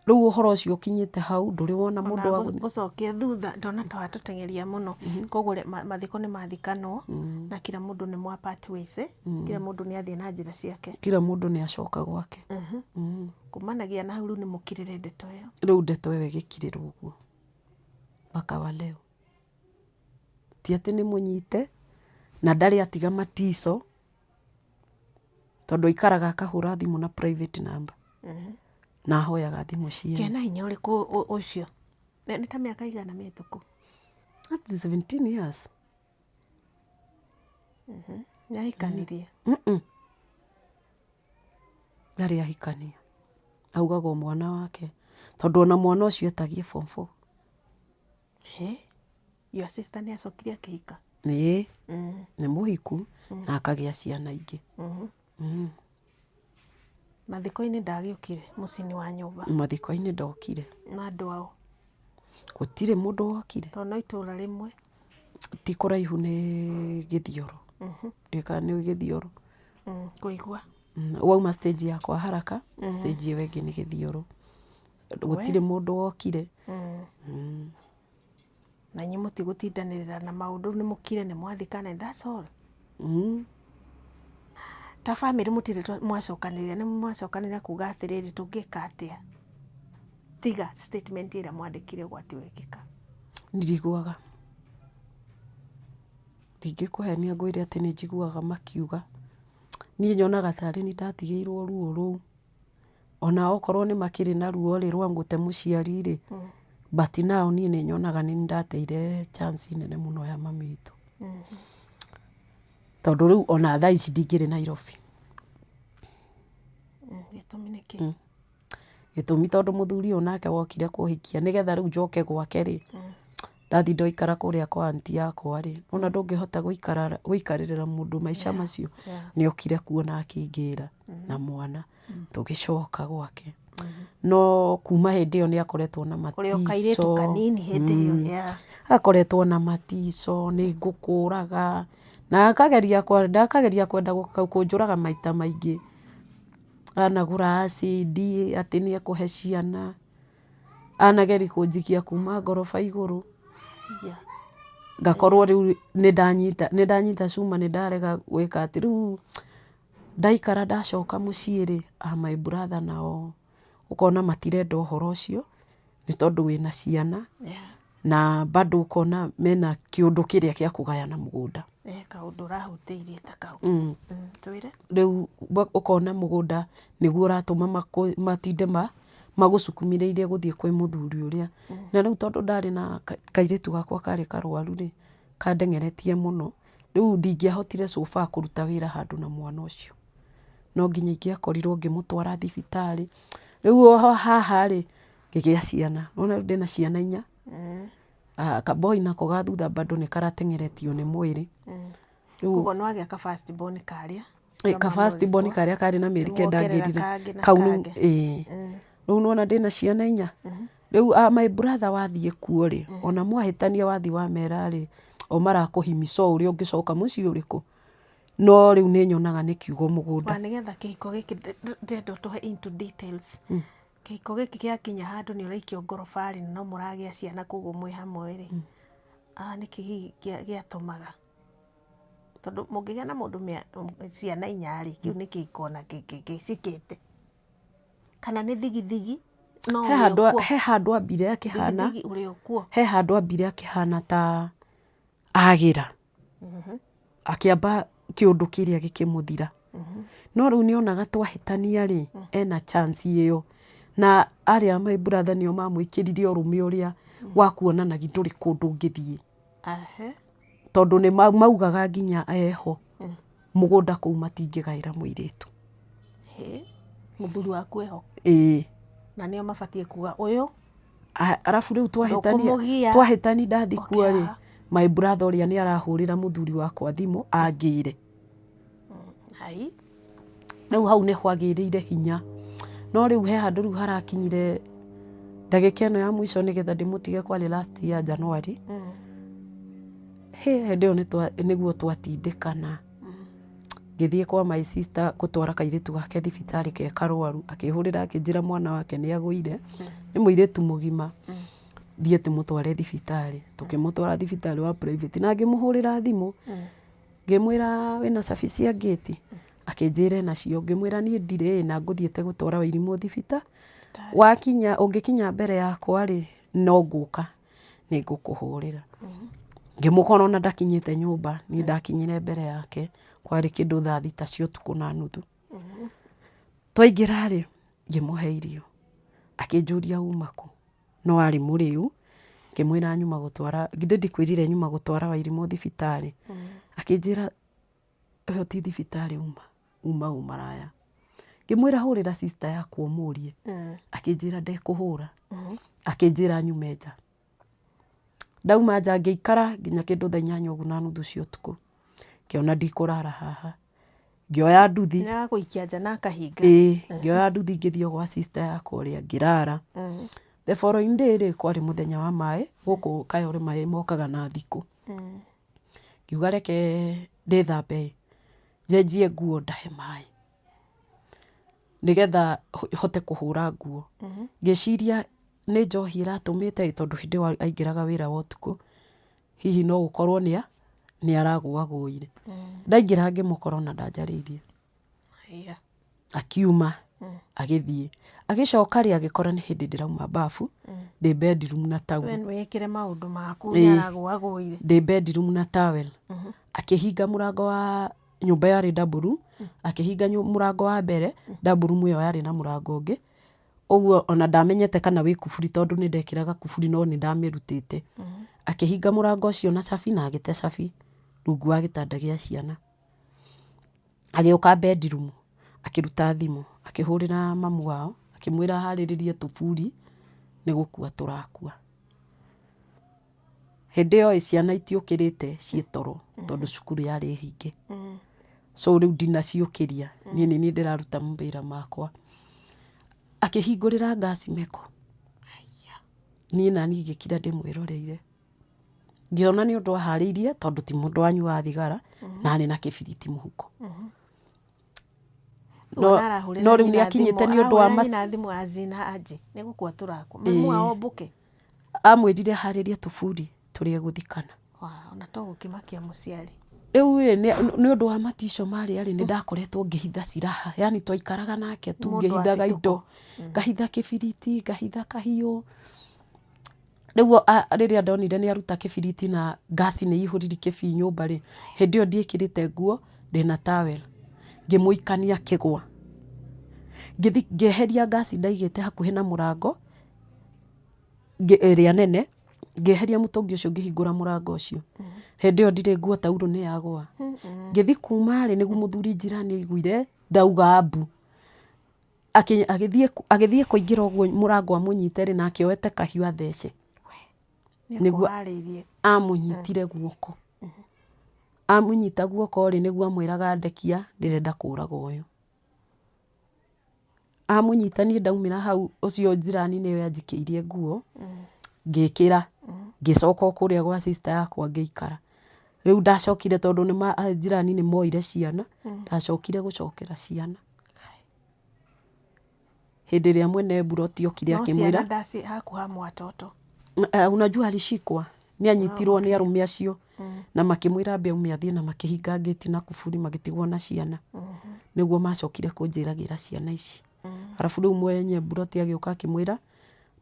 Rĩu ũhoro ũcio ũkinyĩte hau ndũrĩ wona mũndũ wa gũthiĩ. Ngũcokie thutha ndona ta watũteng'eria mũno. Koguo mathiko nĩ mathikanwo na kila mũndũ nĩ mwa part ways, kila mũndũ nĩ athiĩ na njĩra ciake. Kila mũndũ nĩ acoka gwake. Kumanagia na hau rĩu nĩ mũkirĩre ndeto ĩyo. Rĩu ndeto ĩyo ĩgĩkirĩrwo ũguo mpaka wa leo. Ti atĩ nĩ mũnyite na ndarĩ atiga matico. Tondũ aikaraga akahũra thimũ na private number na ahoyaga thimũ ciene. Kena hinya ũrĩkũ ũcio? Nĩ ta mĩaka igana mĩhĩtũku? That's 17 years. Nĩ ahikanirie? Ndarĩ ahikania. Augaga o mwana wake tondũ ona mwana ũcio etagie form four. Hĩ? Your sister nĩ acokire akĩhika? Ĩĩ, nĩ mũhiku na akagĩa ciana ingĩ. Mathiko-inĩ ndagĩũkire mũciĩ-inĩ wa nyũmba? Mathiko-inĩ ndokire. Na andũ ao? Gũtirĩ mũndũ wokire. Tondũ no itũra rĩmwe? Ti kũraihu nĩ Gĩthioro. Ndiũĩ kana nĩ ũĩ Gĩthioro. Ngũigua. Wauma stage ya kwa Haraka, stage ĩyo ĩngĩ nĩ Gĩthioro. Gũtirĩ mũndũ wokire. Na inyuĩ mũtigũtindanĩrĩra na maũndũ nĩ mũkire nĩ mwathikana and that's all. Ta bamĩrĩ mũtirĩ mwacokanĩrĩra nĩ mwacokanĩrĩra kuga atĩrĩrĩ tũngĩka atĩa? Tiga statement ĩrĩa mwandĩkire ũgwati wekĩka. Ndiguaga. Ndingĩkũhenia ngwĩre atĩ nĩ njiguaga makiuga. Niĩ nyonaga tarĩ niĩ ndatigĩirwo ruo rũu. Ona okorwo nĩ makĩrĩ na ruo rĩ rwa gũte mũciari rĩ, but now niĩ nĩ nyonaga nĩ niĩ ndateire chance nene mũno ya mami witũ. Tondũ rĩu ona thaa ici ndingĩrĩ Nairobi. Gĩtũmi nĩ kĩĩ? Gĩtũmi tondũ mũthuri ũyũ nake wokire kũhikia nĩgetha rĩu njoke gwake rĩ, ndathiĩ ndaikara kũrĩa kwa aunty yakwa rĩ, nĩwona ndũngĩhota gũikarĩrĩra mũndũ maica macio, nĩ okire kuo na akĩngĩra na mwana, tũgĩcoka gwake. No kuma hĩndĩ ĩyo nĩ akoretwo na Ũrĩ o kairĩtu matico, kanini hĩndĩ ĩyo, akoretwo na matico, nĩ ngũkũraga, na akageria kwenda kũnjũraga maita maingĩ. Anagũra acid atĩ nĩ ekũhe ciana, anageria kũnjikia kuma ngoroba igũrũ, ngakorwo rĩu nĩ ndanyita nĩ ndanyita cuma nĩ ndarega gwĩka atĩ, rĩu ndaikara ndacoka mũciĩ rĩ, my brother nao ũkona matirenda ũhoro ũcio, nĩ tondũ wĩna ciana. Na bado ũkona mena kĩũndũ kĩrĩa kĩa kũgayana mũgũnda. Eh, kaũndũ ũrahutĩirie ta kau. Twĩre. Rĩu ũkona mũgũnda nĩguo ũratũma matinde magũcukumĩrĩirie gũthiĩ kwĩ mũthuri ũrĩa. Na rĩu tondũ ndarĩ na kairĩtu gakwa karĩ karwaru rĩ, kandeng'eretie mũno. Rĩu ndingĩahotire so far kũruta wĩra handũ na mwana ũcio. No nginya ingĩakorirwo ngĩmũtwara thibitarĩ. Rĩu oho haha rĩ, ngĩgĩa ciana. Nĩwona rĩu ndĩna ciana inya. Kaboi nako ga thutha bado nĩ karateng'eretio nĩ mwĩrĩ. Rĩu Koguo nĩ wagĩa ka first born karĩa. Ka first born karĩa karĩ na mĩeri kenda ngĩrire. Kau rĩu ĩĩ. Rĩu nĩwona ndĩna ciana inya. Rĩu my brother wathiĩ kuo rĩ, ona mwahĩtania wathiĩ wamera rĩ, o marakũhimica o ũrĩa ũngĩcoka mũciĩ ũrĩkũ? No rĩu nĩ nyonaga nĩ kiugo mũgũnda. Wa nĩgetha kĩhiko gĩkĩ ndĩrenda ũtũhe into details. Kĩhiko gĩkĩ gĩakinya handũ nĩ ũraikio ngoroba rĩ, na no mũragĩa ciana koguo mwĩ hamwe rĩ, nĩkĩ hihi gĩatũmaga? Tondũ mũngĩgĩa na mũndũ ciana inya rĩ, kĩu nĩ kĩhiko ona gĩcikĩte. Kana nĩ thigithigi, no He ũrĩ handũ o kuo. He handũ ambire akĩhana, Thigithigi ũrĩ o kuo. He handũ ambire akĩhana ta agĩra. Akĩamba kĩũndũ kĩrĩa gĩkĩmũthira. No rĩu nĩ onaga twahĩtania rĩ, ena chance ĩyo. Na arĩa my brother nĩo mamwĩkĩrire ũrũme ũrĩa wa kuonanagia ndũrĩ kũndũ ũngĩthiĩ. Tondũ nĩ maugaga nginya eho, mũgũnda kũu matingĩgaĩra mũirĩtu. Mũthuri waku eho? Ĩĩ. Na nĩo mabatiĩ kuga ũyũ Arabu rĩu twahĩtania Ndũkũmũgia. Twahĩtani ndathi kuo rĩ, Oke haha. My brother ũrĩa nĩ arahũrĩra mũthuri wakwa thimũ angĩre. Ai. Rĩu hau nĩho agĩrĩire hinya. No rĩu he handũ rĩu harakinyire ndagĩka ĩno ya mũico nĩgetha ndĩmũtige kwarĩ last year January. Hĩ hĩndĩ ĩyo nĩguo twatindĩkana. Ngĩthiĩ kwa my sister gũtwara kairĩtu gake thibitarĩ ke karwaru, akĩhũrĩra akĩnjĩra mwana wake nĩ agũire, nĩ mũirĩtu mũgima, thiĩ tũmũtware thibitarĩ. Tũkĩmũtwara thibitarĩ wa private na ngĩmũhũrĩra thimũ, ngĩmwĩra wĩna cabi cia ngĩti? Akĩnjĩra enacio, ngĩmwĩra niĩ ndirĩ na ngũthiĩte gũtwara Wairimũ thibitarĩ, wakinya ũngĩkinya mbere yakwa rĩ, no ngũka. Nĩ ngũkũhũrĩra. Ngĩmũkora ona ndakinyĩte nyũmba, niĩ ndakinyire mbere yake, kwarĩ kĩndũ thaa thita cia ũtukũ na nuthu. Twaingĩra rĩ, ngĩmũhe irio, akĩnjũria uma kũ, no arĩ mũrĩu, ngĩmwĩra nyuma gũtwara, githĩ ndikwĩrire nyuma gũtwara Wairimũ thibitarĩ, akĩnjĩra ĩyo ti thibitarĩ uma, uma ũmaraya. Ngĩmwĩra hũrĩra sister yakwa ũmũrie, akĩnjĩra ndekũhũra, akĩnjĩra nyume nja. Ndauma nja ngĩikara nginya kĩndũ thaa inyanya ũguo na nuthu cia ũtukũ, ngĩona ndikũrara haha, ngĩoya nduthi. Nĩ agagũikia nja na akahinga. Ĩĩ, ngĩoya nduthi ngĩthiĩ o gwa sister yakwa ũrĩa ngĩrara. The following day rĩ, kwarĩ mũthenya wa maĩ, gũkũ Kayole maĩ mokaga na thikũ. Ngiuga reke ndĩthambe njenjie nguo ndahe maĩ, nĩgetha hote kũhũra nguo. Ngĩciria nĩ njohi ĩratũmĩte ĩ, tondũ hĩndĩ ĩyo aingĩraga wĩra wa ũtukũ, hihi no gũkorwo nĩ aragũagũire. Ndaingĩra ngĩmũkora ona ndanjarĩirie. Akiuma agĩthiĩ. Agĩcoka rĩ, agĩkora nĩ hĩndĩ ndĩrauma bafu, ndĩ bedroom na towel. We wĩkĩre maũndũ maku nĩ aragũagũire. Ndĩ bedroom na towel. Akĩhinga mũrango wa nyũmba yarĩ double room, akĩhinga mũrango wa mbere, double room ĩyo yarĩ na mũrango ũngĩ. Ũguo ona ndamenyete kana wĩ kuburi tondũ nĩ ndekĩraga kuburi no nĩ ndamĩrutĩte. Akĩhinga mũrango ũcio na cabi na agĩte cabi rungu wa gĩtanda gĩa ciana. Agĩũka bedroom akĩruta thimũ akĩhũrĩra mamu wao akĩmwĩra aharĩrĩrie tũburi nĩ gũkua tũrakua. Hĩndĩ ĩyo ĩ ciana itiũkĩrĩte ciĩ toro tondũ cukuru yarĩ hinge. So rĩu ndinaciũkĩria niĩ nĩ niĩ ndĩraruta mawĩra makwa. Akĩhingũrĩra gas meko, niĩ naniĩ ngĩkira ndĩmwĩroreire. Ngĩona nĩ ũndũ aharĩirie tondũ ti mũndũ wanyuaga thigara na arĩ na kĩbiriti mũhuko. No no rĩu nĩ akinyĩte nĩ ũndũ wa Arahũrĩra nyina thimũ azina aje nĩ gũkua tũrakua. Mamu wao ombũke. Amwĩrire aharĩrie tũburi tũrĩa egũthikana. Wow, na to gũkĩmakia mũciari. Rĩu rĩ nĩ ũndũ wa matico marĩa rĩ, nĩ ndakoretwo ngĩhitha silaha, yaani twaikaraga nake tu ngĩhithaga indo, ngahitha kĩbiriti, ngahitha kahiũ. Rĩu rĩrĩa ndonire nĩ aruta kĩbiriti na ngaci nĩ ĩihũrire kĩbii nyũmba rĩ, hĩndĩ ĩyo ndiĩkĩrĩte nguo ndĩna towel, ngĩmũikania akĩgwa. Ngĩthiĩ ngĩeheria ngaci ndaigĩte hakuhĩ na mũrango, ĩrĩa nene, Ngĩeheria mũtũngi ũcio ngĩhingũra mũrango ũcio. Hĩndĩ ĩyo ndirĩ nguo taurũ nĩ yagũa. Ngĩthiĩ kuma rĩ nĩguo mũthuri njirani aiguire ndauga mbu. Agĩthiĩ kũingĩra ũguo mũrango amũnyite rĩ nake oete kahiũ athece. Nĩguo amũnyitire guoko. Amũnyita guoko rĩ nĩguo amwĩraga ndekia ndĩrenda kũraga ũyũ. Amũnyita niĩ ndaumĩra hau ũcio njirani nĩwe anjikĩirie nguo, ngĩkĩra, ngĩcoka o kũrĩa gwa sister yakwa ngĩikara. Rĩu ndacokire tondũ njirani nĩ moire ciana, ndacokire gũcokera ciana. Hĩndĩ ĩrĩa mwene mburoti okire No akĩmwĩra ciana ndaci hakuha mwatoto. Unajua alishikwa nĩ anyitirwo nĩ arũme acio na makĩmwĩra ambe aume athiĩ na makĩhinga ngĩti na kuburi magĩtigwo na ciana. Nĩguo macokire kũnjĩra gĩra ciana ici. Arabu rĩu mwenye mburoti agĩũka akĩmwĩra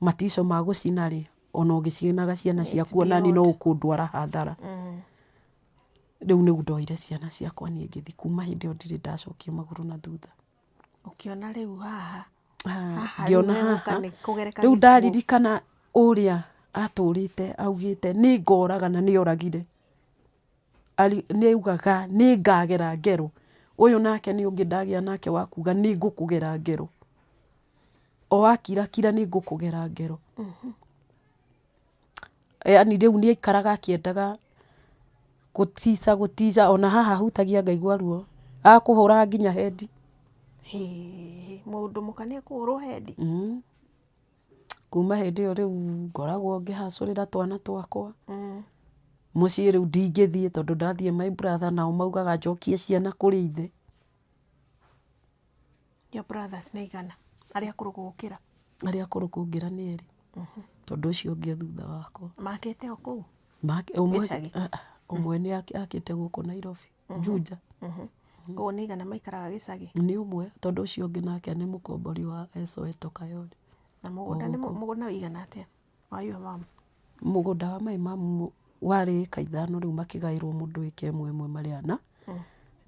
matico ma gũcina rĩ ona ũgĩcinaga ciana ciaku ona niĩ no ũkũndwara hathara. Rĩu nĩguo ndoire ciana ciakwa niĩ ngĩthiĩ kuma hĩndĩ ĩyo ndirĩ ndacokia magũrũ na thutha. Ũkĩona rĩu haha haha rĩu Ngĩona hegũka haha nĩ kũgereka rĩu gĩkuũ. Ndaririkana ũrĩa atũrĩte augĩte nĩ ngoraga na nĩ oragire. Nĩ augaga nĩ ngagera ngero. Ũyũ nake nĩ ũngĩ ndagĩa nake wa kuga nĩ ngũkũgera ngero. O akira kira nĩ ngũkũgera ngero. Yaani rĩu nĩ aikaraga akĩendaga gũtica gũtica ona haha hutagia ngaigua ruo. Akũhũraga nginya hendi. Hĩĩ, mũndũ mũka nĩ ekũhũrwo hendi? Kuma hĩndĩ ĩyo rĩu ngoragwo ngĩhacũrĩra twana twakwa. Mũciĩ rĩu ndingĩthiĩ tondũ ndathiĩ my brother nao maugaga njokie ciana kũrĩ ithe. Your brothers nĩ aigana arĩa akũrũ gũgũkĩra? Arĩa akũrũ kũngĩra nĩ erĩ, tondũ ũcio ũngĩ e thutha wakwa. Makĩte o kũu? Ũmwe Gĩcagi? Ũmwe nĩ akĩte gũkũ Nairobi, Juja. Koguo nĩ aigana maikaraga gĩcagi? Nĩ ũmwe, tondũ ũcio ũngĩ nake nĩ mũkombori wa Soweto Kayole. Na mũgũnda nĩ mũgũnda ũigana atĩa wa your mom? Mũgũnda wa my mom warĩ ĩka ithano rĩu makĩgaĩrwo mũndũ ĩka ĩmwe ĩmwe marĩ ana,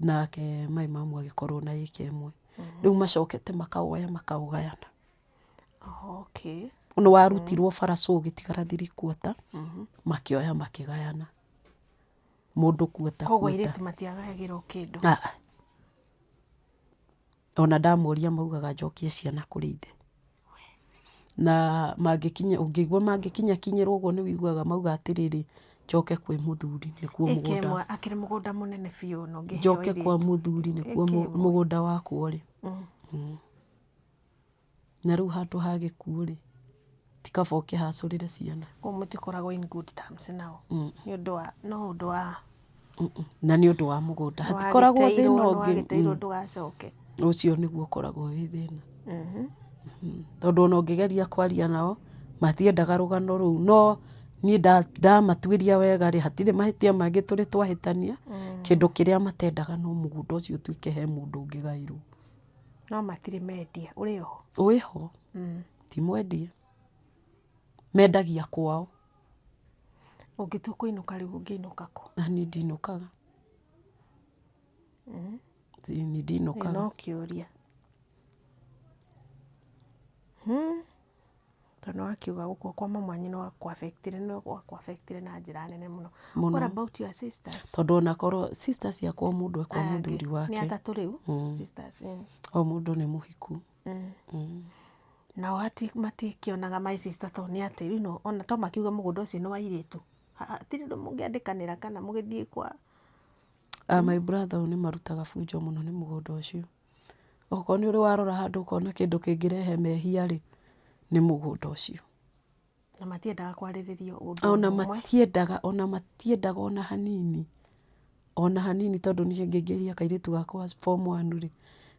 nake my mom agĩkorwo na ĩka ĩmwe. Rĩu macokete makawoya makaũgayana. Nĩ warutirwo bara so ũgĩtigara three quarter, makĩoya makĩgayana. Mũndũ quarter Koguo quarter. Airĩtu matiagayagĩrwo kĩndũ? Ah, ah. Ona ndamoria maugaga njokie ciana kũrĩ ithe. Na mangĩkinya ũngĩigua mangĩkinya kinyĩrwo ũguo nĩ wĩiguaga mauga atĩrĩrĩ, njoke kwĩ mũthuri nĩkuo Ĩka mũgũnda. Ĩmwe akĩrĩ mũgũnda mũnene biũ na ũngĩheo Njoke kwa airĩtu. Mũthuri nĩkuo Ĩka ĩmwe. Mũgũnda wakwa ũrĩ. Na rĩu handũ ha gĩkuũ rĩ, ti kaba ũkĩhacũrĩre ciana. Koguo mũtikoragwo in good terms nao nĩ ũndũ wa no ũndũ wa Na nĩ ũndũ wa mũgũnda hatikoragwo thĩna ũngĩ. Nĩwagĩteirwo ndũgacoke. Ũcio nĩguo ũkoragwo wĩ thĩna. Tondũ ona ũngĩgeria kwaria nao matiendaga rũgano rũu, no niĩ ndamatuĩria wega rĩ, hatirĩ mahĩtia mangĩ tũrĩ twahĩtania, kĩndũ kĩrĩa matendaga no mũgũnda ũcio ũtuĩke he mũndũ ũngĩgaĩrwo. No matirĩ mendia, ũrĩ oho? Wĩho, ti mwendie, mendagia kwao. Ũngĩtua kũinũka rĩu ũngĩinũka kũ? Na niĩ ndinũkaga. Niĩ ndinũkaga. No kĩũria. Tondũ nĩwakiuga gũkua kwa mama wanyu nĩ gwakũ affect-ire na njĩra nene mũno. Mũno. What about your sisters? Tondũ ona korwo sisters ciakwa o mũndũ e kwa Aya angĩ. Mũthuri Nĩ wake. atatũ rĩu sisters. O mũndũ nĩ mũhiku. Nao matikĩonaga my sister to nĩ atĩ ona to makiuga mũgũnda ũcio nĩ wa airĩtu. Hatirĩ ũndũ mũngĩandĩkanĩra kana mũgĩthiĩ kwa Ah, my brother nĩ marutaga bunjo mũno nĩ mũgũnda ũcio. Okorwo nĩ ũrĩ warora handũ ũkona kĩndũ kĩngĩrehe mehia rĩ, nĩ mũgũnda ũcio. Na matiendaga kwarĩrĩrio ũndũ Ona ũmwe. Matiendaga, ona matiendaga ona hanini. Ona hanini, tondũ niĩ ngĩingĩria kairĩtu gakwa form one rĩ,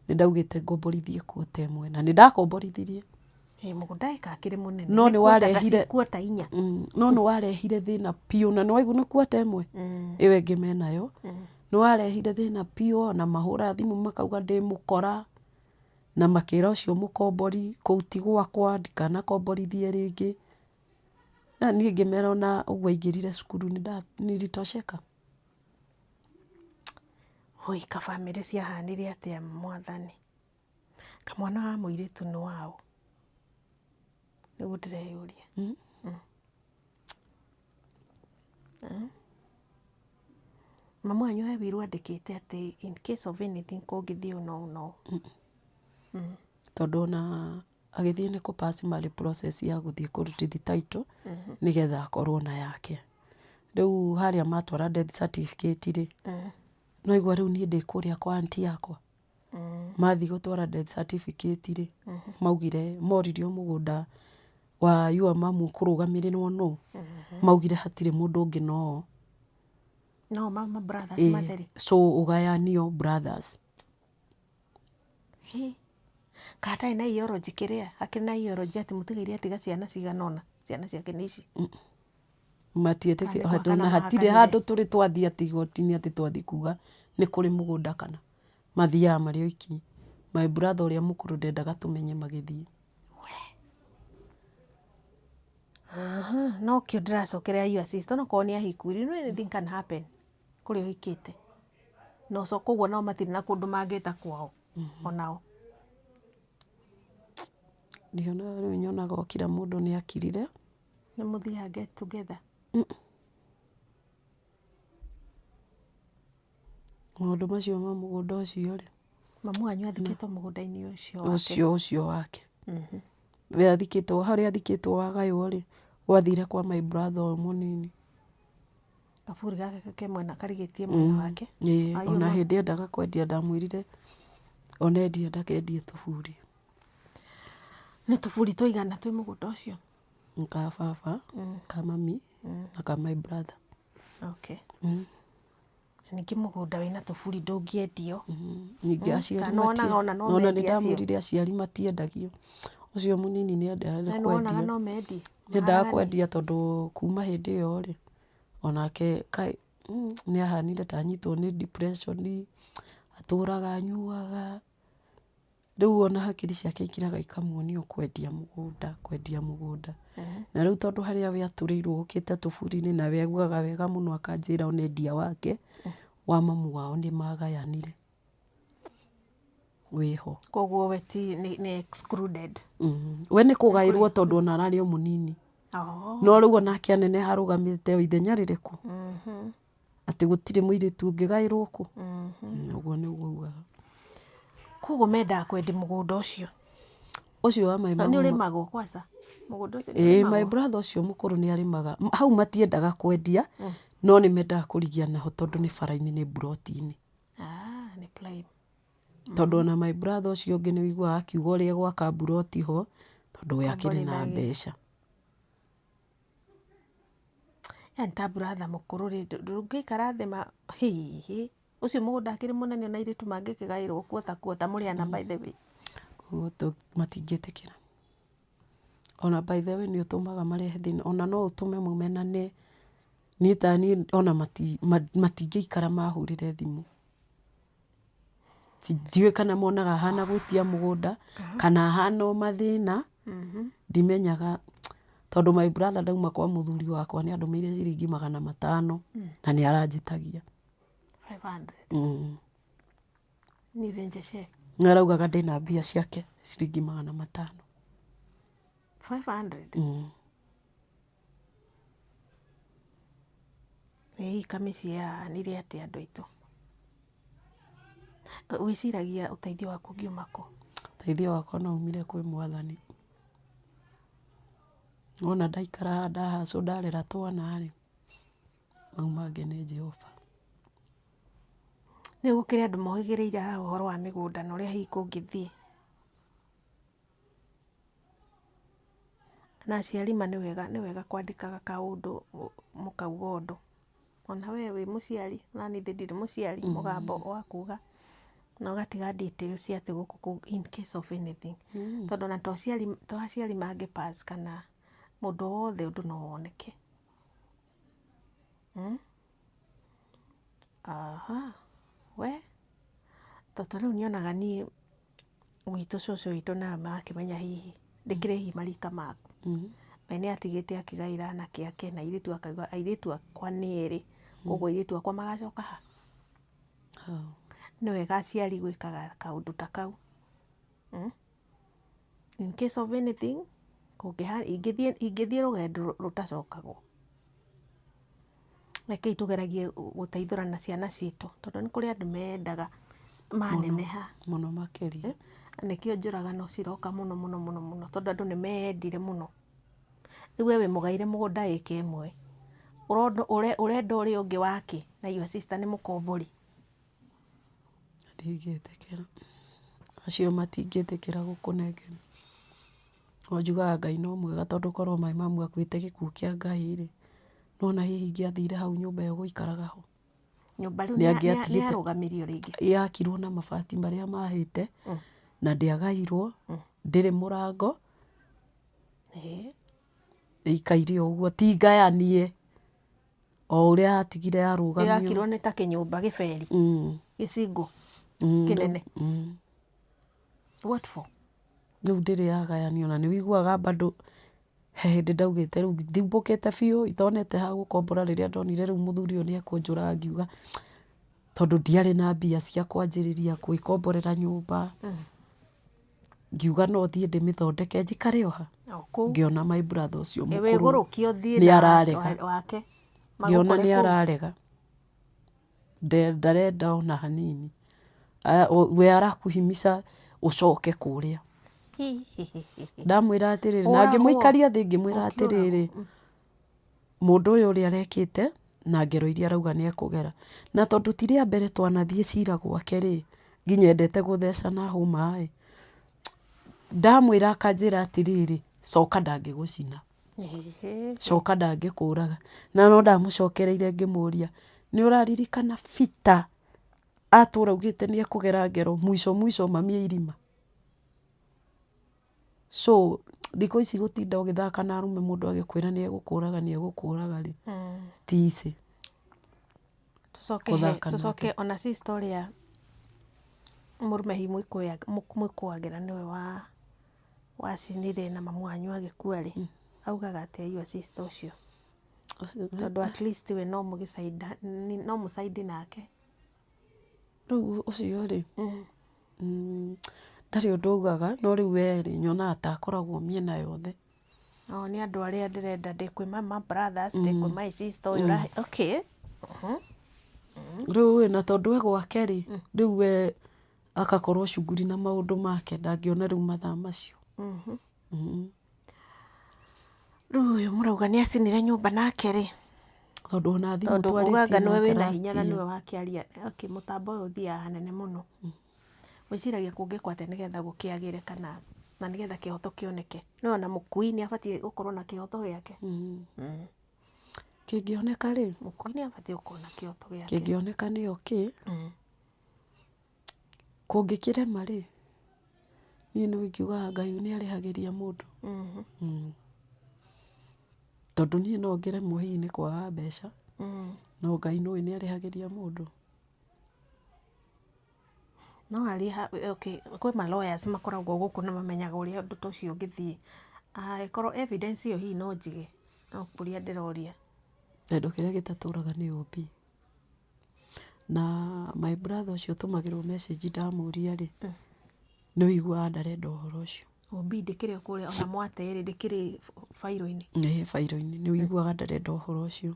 nĩ ndaugĩte ngomborithie quarter ĩmwe na nĩ ndakomborithirie. Ĩ mũgũnda ĩka akĩrĩ mũnene. No Nĩ nĩ quarter ta warehire quarter inya. No nĩ warehire thĩna biũ na nĩ waigua nĩ quarter ĩmwe ĩyo ĩngĩ menayo. Nĩ warehire thĩna biũ na mahũra thimũ makauga ndĩ mũkora na makĩra ũcio mũkombori kũu ti gwakwa ndikanakomborithie rĩngĩ. Na niĩ ngĩmera ona ũguo aingĩrire cukuru nilitosheka. Woi, ka bamĩrĩ ciahanire atĩa mwathani? Kamwana wa mũirĩtu nĩ waũ? Nĩguo ndĩreyũria. Mamu wanyu he will andĩkĩte atĩ in case of anything kũngĩthiĩ ũũ na ũũ na ũũ? Tondũ ona agĩthiĩ nĩ kũ pass marĩ process ya gũthiĩ kũrutithia title nĩgetha akorwo na yake. Rĩu harĩa matwara death certificate rĩ, no aigua rĩu niĩ ndĩ kũrĩa kwa aunty yakwa. Mathiĩ gũtwara death certificate rĩ, maugire moririo mũgũnda wa your mum ũkũrũgamĩrĩrwo nũ, maugire hatirĩ mũndũ ũngĩ no o. No ma brothers matheri. So ũgayanio brothers. Hĩ. Kana hatarĩ na eulogy kĩrĩa, hakĩrĩ na eulogy atĩ mũtigairĩ atiga ciana cigana ũna, ciana ciake nĩ ici. Matiĩtĩkĩtie Kana nĩ ona hatirĩ mahakanire. handũ tũrĩ twathiĩ atĩ igoti-inĩ atĩ twathiĩ kuga nĩ kũrĩ mũgũnda kana, mathiaga marĩ oiki. My brother ũrĩa mũkũrũ ndendaga tũmenye magĩthiĩ. Aha, nokĩo ndĩracokerera your sister onokorwo nĩ ahiku, you know anything can happen kũrĩa ũhikĩte. Na ũco koguo nao matirĩ na kũndũ mangĩta kwao onao. Ndionaga rĩu nyonaga o kila mũndũ nĩ akirire. Nĩ mũthiaga get together? Maũndũ macio ma mũgũnda ũcio rĩ. Mamu wanyu athikĩtwo mũgũnda-inĩ ũcio wake? Ũcio ũcio wake. We athikĩtwo harĩa athikĩtwo wagaywo rĩ, gwathire kwa my brother ũyũ mũnini. Kaburi gake ke mwena karigĩtie mwena wake? Ĩĩ, ona hĩndĩ endaga kwendia ndamwĩrire ona endia ndakendie tũburi. Nĩ tũburi tũigana twĩ mũgũnda ũcio? Ka baba, ka mami na ka my brother. Okay. Ningĩ mũgũnda wĩna tũburi ndũngĩendio. Ningĩ aciari Kana wonaga ona no ona nĩ mendie acio? ndamwĩrire aciari matiendagio. Ũcio mũnini nĩ endaga Na nĩ wonaga kwendia. no mendie? Nĩendaga Maharaganie? kwendia tondũ kuma hĩndĩ ĩyo rĩ, onake kaĩ nĩ ahanire ta anyitwo nĩ depression, atũraga anyuaga. Rĩu ona hakiri ciake ikiraga ikamuonia kwendia mũgũnda, kwendia mũgũnda. Na rĩu tondũ harĩa we atũrĩirwo ũkĩte tũburi-inĩ na we augaga wega mũno akanjĩra ona endia wake, wa mamu wao nĩ magayanire wĩho. Koguo we ti nĩ excluded. We nĩ kũgaĩrwo tondũ ona ararĩ o mũnini. No rĩu onake aneneha arũgamĩte o ithenya rĩrĩkũ? Atĩ gũtirĩ mũirĩtu ũngĩgaĩrwo kũ? Ũguo nĩguo augaga. Koguo mendaga kwendia mũgũnda ũcio. Ũcio wa my Nĩ mum. ũrĩmagwo kwanza? Mũgũnda ũcio nĩ Ĩĩ my ũrĩmagwo? brother ũcio mũkũrũ nĩ arĩmaga. Hau matiendaga kwendia, no nĩ mendaga kũrigia naho tondũ nĩ bara-inĩ nĩ mburoti-inĩ. Ah, nĩ prime. Tondũ ona my brother ũcio ũngĩ nĩ ũiguaga akiuga ũrĩa egwaka mburoti ho, tondũ we akĩrĩ na mbeca. Yani ta brother mũkũrũ rĩ, ndũngĩikara thĩ ma hihi, ũcio mũgũnda akĩrĩ mũnene ona airĩtu mangĩkĩgaĩrwo kuota kuota mũrĩ ana by the way. Koguo matingĩtĩkĩra. Ona by the way nĩ ũtũmaga marehe thĩna, ona no ũtũme mũmenane. Niĩ ta niĩ ona matingĩikara mahũrĩre thimũ. Ndiũĩ kana monaga hana gwĩtia mũgũnda, kana hana o mathĩna, ndimenyaga tondũ my brother ndauma kwa mũthuri wakwa nĩ andũmĩire ciringi 500 na nĩ aranjĩtagia. 500? Mm. Nirenjeshe. Nĩ araugaga ndĩna mbia ciake ciringi 500. 500? Mm. Ĩ hihi kamĩciĩ yahanire atĩa andũ aitũ? Wĩciragia ũteithio waku ũngiuma kũ? Ũteithio wakwa no umire kwĩ mwathani. Wona ndaikara haha ndahacwo ndarera twana rĩ, mau mangĩ nĩ Jehova. Nĩ gũkĩrĩ andũ mohĩgĩrĩire haha ũhoro wa mĩgũnda na ũrĩa hihi kũngĩthiĩ. Na aciari ma nĩ wega kwandĩkaga kaũndũ mũkauga ũndũ. Ona we wĩ mũciari, ona niĩ ndirĩ mũciari, mũgambo wa kuga na ũgatiga details cia atĩ gũkũ in case of anything. Tondũ ona to aciari mangĩ pass kana mũndũ o wothe ũndũ no woneke. Aha, we, tondũ ta rĩu nyonaga niĩ gwitũ cũcũ witũ na marakĩmenya hihi ndĩkĩrĩ hihi marika maku. We nĩ atigĩte akĩgaĩra anake ake na airĩtu akauga airĩtu akwa nĩ erĩ, koguo airĩtu akwa magacoka ha? Nĩ wega aciari gwĩkaga kaũndũ ta kau. In case of anything, ingĩthiĩ rũgendo rũtacokagwo. Rekei tũgeragie gũteithũrana ciana citũ, tondũ nĩ kũrĩ andũ mendaga maneneha. Mũno makĩria. Nĩkĩo njũragano ciroka mũno mũno mũno mũno, tondũ andũ nĩ meyendire mũno. Rĩu we wĩ mũgaĩre mũgũnda ĩka ĩmwe, ũrenda ũrĩa ũngĩ wake na your sister nĩ mũkombori. Ndingĩtĩkĩra, acio matingĩtĩkĩra gũkũnengera. No njugaga Ngai no mwega tondũ korwo my mum akuĩte gĩkuũ kĩa Ngai rĩ, nĩwona hihi ingĩathire hau nyũmba ĩyo gũikaraga ho? Nyũmba rĩu Nĩ angĩatigĩte- nĩyarũgamirio rĩngĩ? Yakirwo na mabati marĩa mahĩte, na ndĩagairwo, ndĩrĩ mũrango, ĩikaire o ũguo, ti ngayanie, o ũrĩa atigire yarũgamio. Yakirwo nĩ ta kĩnyũmba gĩberi, gĩcingũ kĩnene. What for? Rĩu ndĩrĩ yagayanio na nĩ ũiguaga bado he hĩndĩ ndaugĩte rĩu thimbũkĩte biũ itonete ha gũkombora rĩrĩa ndonire rĩu mũthuri ũyũ nĩ ekũnjũraga ngiuga tondũ ndiarĩ na mbia cia kwanjĩrĩria gwĩkomborera nyũmba, ngiuga no thiĩ ndĩmĩthondeke njikare o ha, ngĩona my brother ũcio mũkũrũ Wĩgũrũkie ũthiĩ nĩ ararega, wake ngĩona nĩ ararega. Ndarenda ona hanini. We arakuhimica ũcoke kũrĩa. Ndamwĩra atĩrĩrĩ, na ngĩmũikaria thĩ ngĩmwĩra atĩrĩrĩ, mũndũ ũyũ ũrĩa arekĩte na ngero iria arauga nĩ ekũgera. Na tondũ ti rĩa mbere twanathiĩ cira gwake rĩ, nginya endete gũthecana hũma ĩ, ndamwĩra akanjĩra atĩrĩrĩ, coka ndangĩgũcina. Coka ndangĩkũraga. Na no ndamũcokereire ngĩmũria, nĩ ũraririkana Peter atũra augĩte nĩ ekũgera ngero mwisho mwisho mami e irima? So thikũ ici gũtinda ũgĩthaka na arũme mũndũ agĩkwĩra nĩ egũkũraga nĩ egũkũraga rĩ, ti easy. Tũcoke he, tũcoke ona sister ũrĩa mũrume hihi mũkũagĩra nĩwe wa wacinire na mamu wanyu agĩkua rĩ, augaga atĩa your sister ũcio? Tondũ at least we no no mũcaindi nake. Rĩu ũcio rĩ, ndarĩ ũndũ augaga, no rĩu we rĩ, nyonaga ta akoragwo mĩena yothe. Oh, nĩ andũ arĩa ndĩrenda ndĩ kwĩ my brothers, ndĩ kwĩ my sister ũyũ okay. Rĩu ĩ, na tondũ e gwake rĩ, rĩu we agakorwo cuguri na maũndũ make ndangĩona rĩu mathaa macio. Rĩu ũyũ mũrauga nĩ acinire nyũmba nake rĩ? Tondũ ona thimũ Tondũ twarĩtie ugaga nĩwe nake wĩna last hinya na year. nĩwe wakĩaria. Okay, mũtambo ũyũ ũthiaga hanene mũno. Wĩciragia kũngĩkwo atĩa nĩgetha gũkĩagĩre kana na nĩgetha kĩhoto kĩoneke? Nĩ ona mũkui nĩ abatiĩ gũkorwo na kĩhoto gĩake? Kĩngĩoneka rĩ? Mũkui nĩ abatiĩ gũkorwo na kĩhoto gĩake. Kĩngĩoneka nĩ okay. Kũngĩkĩrema rĩ, niĩ no ingiugaga Ngai nĩ arĩhagĩria mũndũ. Tondũ niĩ no ngĩremwo hihi nĩ kwaga mbeca, no Ngai nĩ ũĩ nĩ arĩhagĩria mũndũ. No arĩha, okay, kwĩ ma lawyers makoragwo gũkũ na mamenyaga ũrĩa ũndũ ta ũcio ũngĩthiĩ. Angĩkorwo evidence ĩyo hihi no njige, no kũria ndĩroria. Kĩndũ kĩrĩa gĩtatũraga nĩ ũmbi. Na my brother ũcio ũtũmagĩrwo message ndamũria rĩ, nĩ ũiguaga ndarenda ũhoro ũcio. OB ndĩkĩrĩ o kũrĩa ona mwate rĩ ndĩkĩrĩ bairũ-inĩ? Ĩĩ bairũ-inĩ, nĩ ũiguaga ndarenda ũhoro ũcio.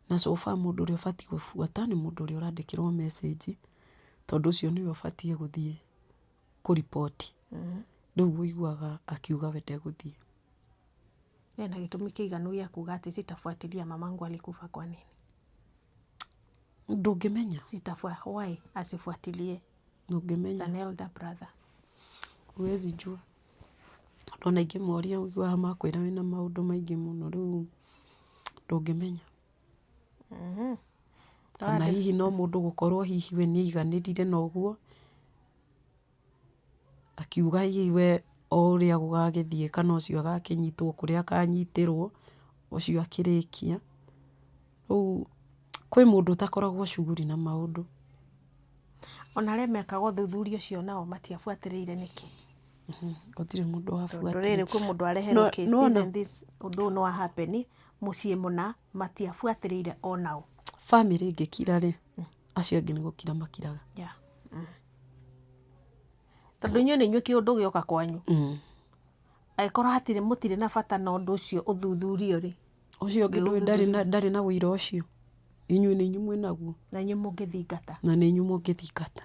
Na so far mũndũ ũrĩa ũbatiĩ gũbuata nĩ mũndũ ũrĩa ũrandĩkĩrwo message, tondũ ũcio nĩwe ũbatiĩ gũthiĩ kũriboti. Rĩu ũiguaga akiuga we ndegũthiĩ. Ena gĩtũmi kĩiganu gĩa kuga atĩ sitafuatilia mamangu alikufa kwa nini? Ndũngĩmenya. Sitafua, why asifuatilie? Ndũngĩmenya. As an elder brother. Huwezi jua. Ona ingĩmoria ũiguaga makwĩra wĩna maũndũ maingĩ mũno rĩu ndũngĩmenya. Kana hihi no mũndũ gũkorwo hihi we nĩ aiganĩrire na ũguo, akiuga hihi we o ũrĩa gũgagĩthiĩ kana ũcio agakĩnyitwo kũrĩa akanyitĩrwo, ũcio akĩrĩkia. Rĩu kwĩ mũndũ ũtakoragwo cuguri na maũndũ. Ona arĩa mekaga ũthuthuria ũcio nao matiabuatĩrĩire nĩkĩ? Gũtirĩ mũndũ Tondũ rĩrĩ wabuatĩrĩire. kwĩ mũndũ areherwo case this and this ũndũ ũyũ nĩ wa happen mũciĩ mũna matiabuatĩrĩire onao. Bamĩrĩ ĩngĩkira rĩ, acio angĩ nĩ gũkira makiraga. Yeah. Tondũ inyuĩ nĩ inyuĩ kĩũndũ gĩoka kwanyu. Angĩkorwo hatirĩ mũtirĩ na bata na ũndũ ũcio ũthuthurio rĩ. Ũcio ũngĩ ndũĩ ndarĩ na ndarĩ na ũira ũcio. Inyuĩ nĩ inyuĩ mwĩnaguo. Na inyuĩ mũngĩthingata. Na nĩ inyuĩ mũngĩthingata.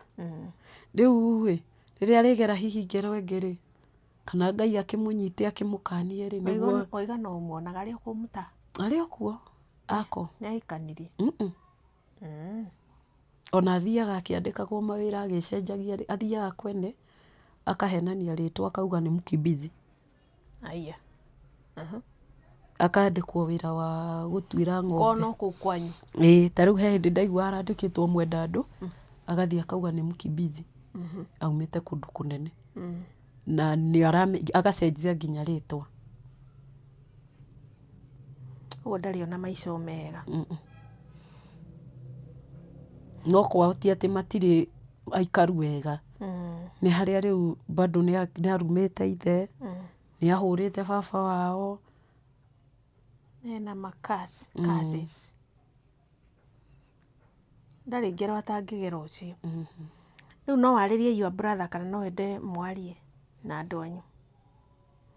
Rĩu ĩ, rĩrĩa arĩgera hihi ngero ĩngĩ rĩ, kana Ngai akĩmũnyite akĩmũkanie rĩ, nĩguo. Waiga no ũmuonaga arĩ o kũu mũtaa? Arĩ o kuo, ako. Nĩ ahikanirie? Ona athiaga akĩandĩkagwo mawĩra agĩcenjagia, athiaga kwene akahenania rĩtwa akauga nĩ mkimbizi. Aya. Akandĩkwo wĩra wa gũtuĩra ng'ombe. Korwo no kũu kwanyu. Ĩĩ ta rĩu he hĩndĩ ndaiguaga arandĩkĩtwo Mwendandũ, agathiĩ akauga nĩ mkimbizi, aumĩte kũndũ kũnene. Na nĩ agacenjia nginya rĩtwa. Ũguo ndarĩ ona maica mega. No kwao ti atĩ matirĩ aikaru wega. Nĩ harĩa rĩu bado nĩ arumĩte ithe, nĩ ahũrĩte baba wao. Ena ma curse, curses. Ndarĩ ngero atangĩgera ũcio. Rĩu no warĩrie your brother kana no wende mwarie na andũ anyu?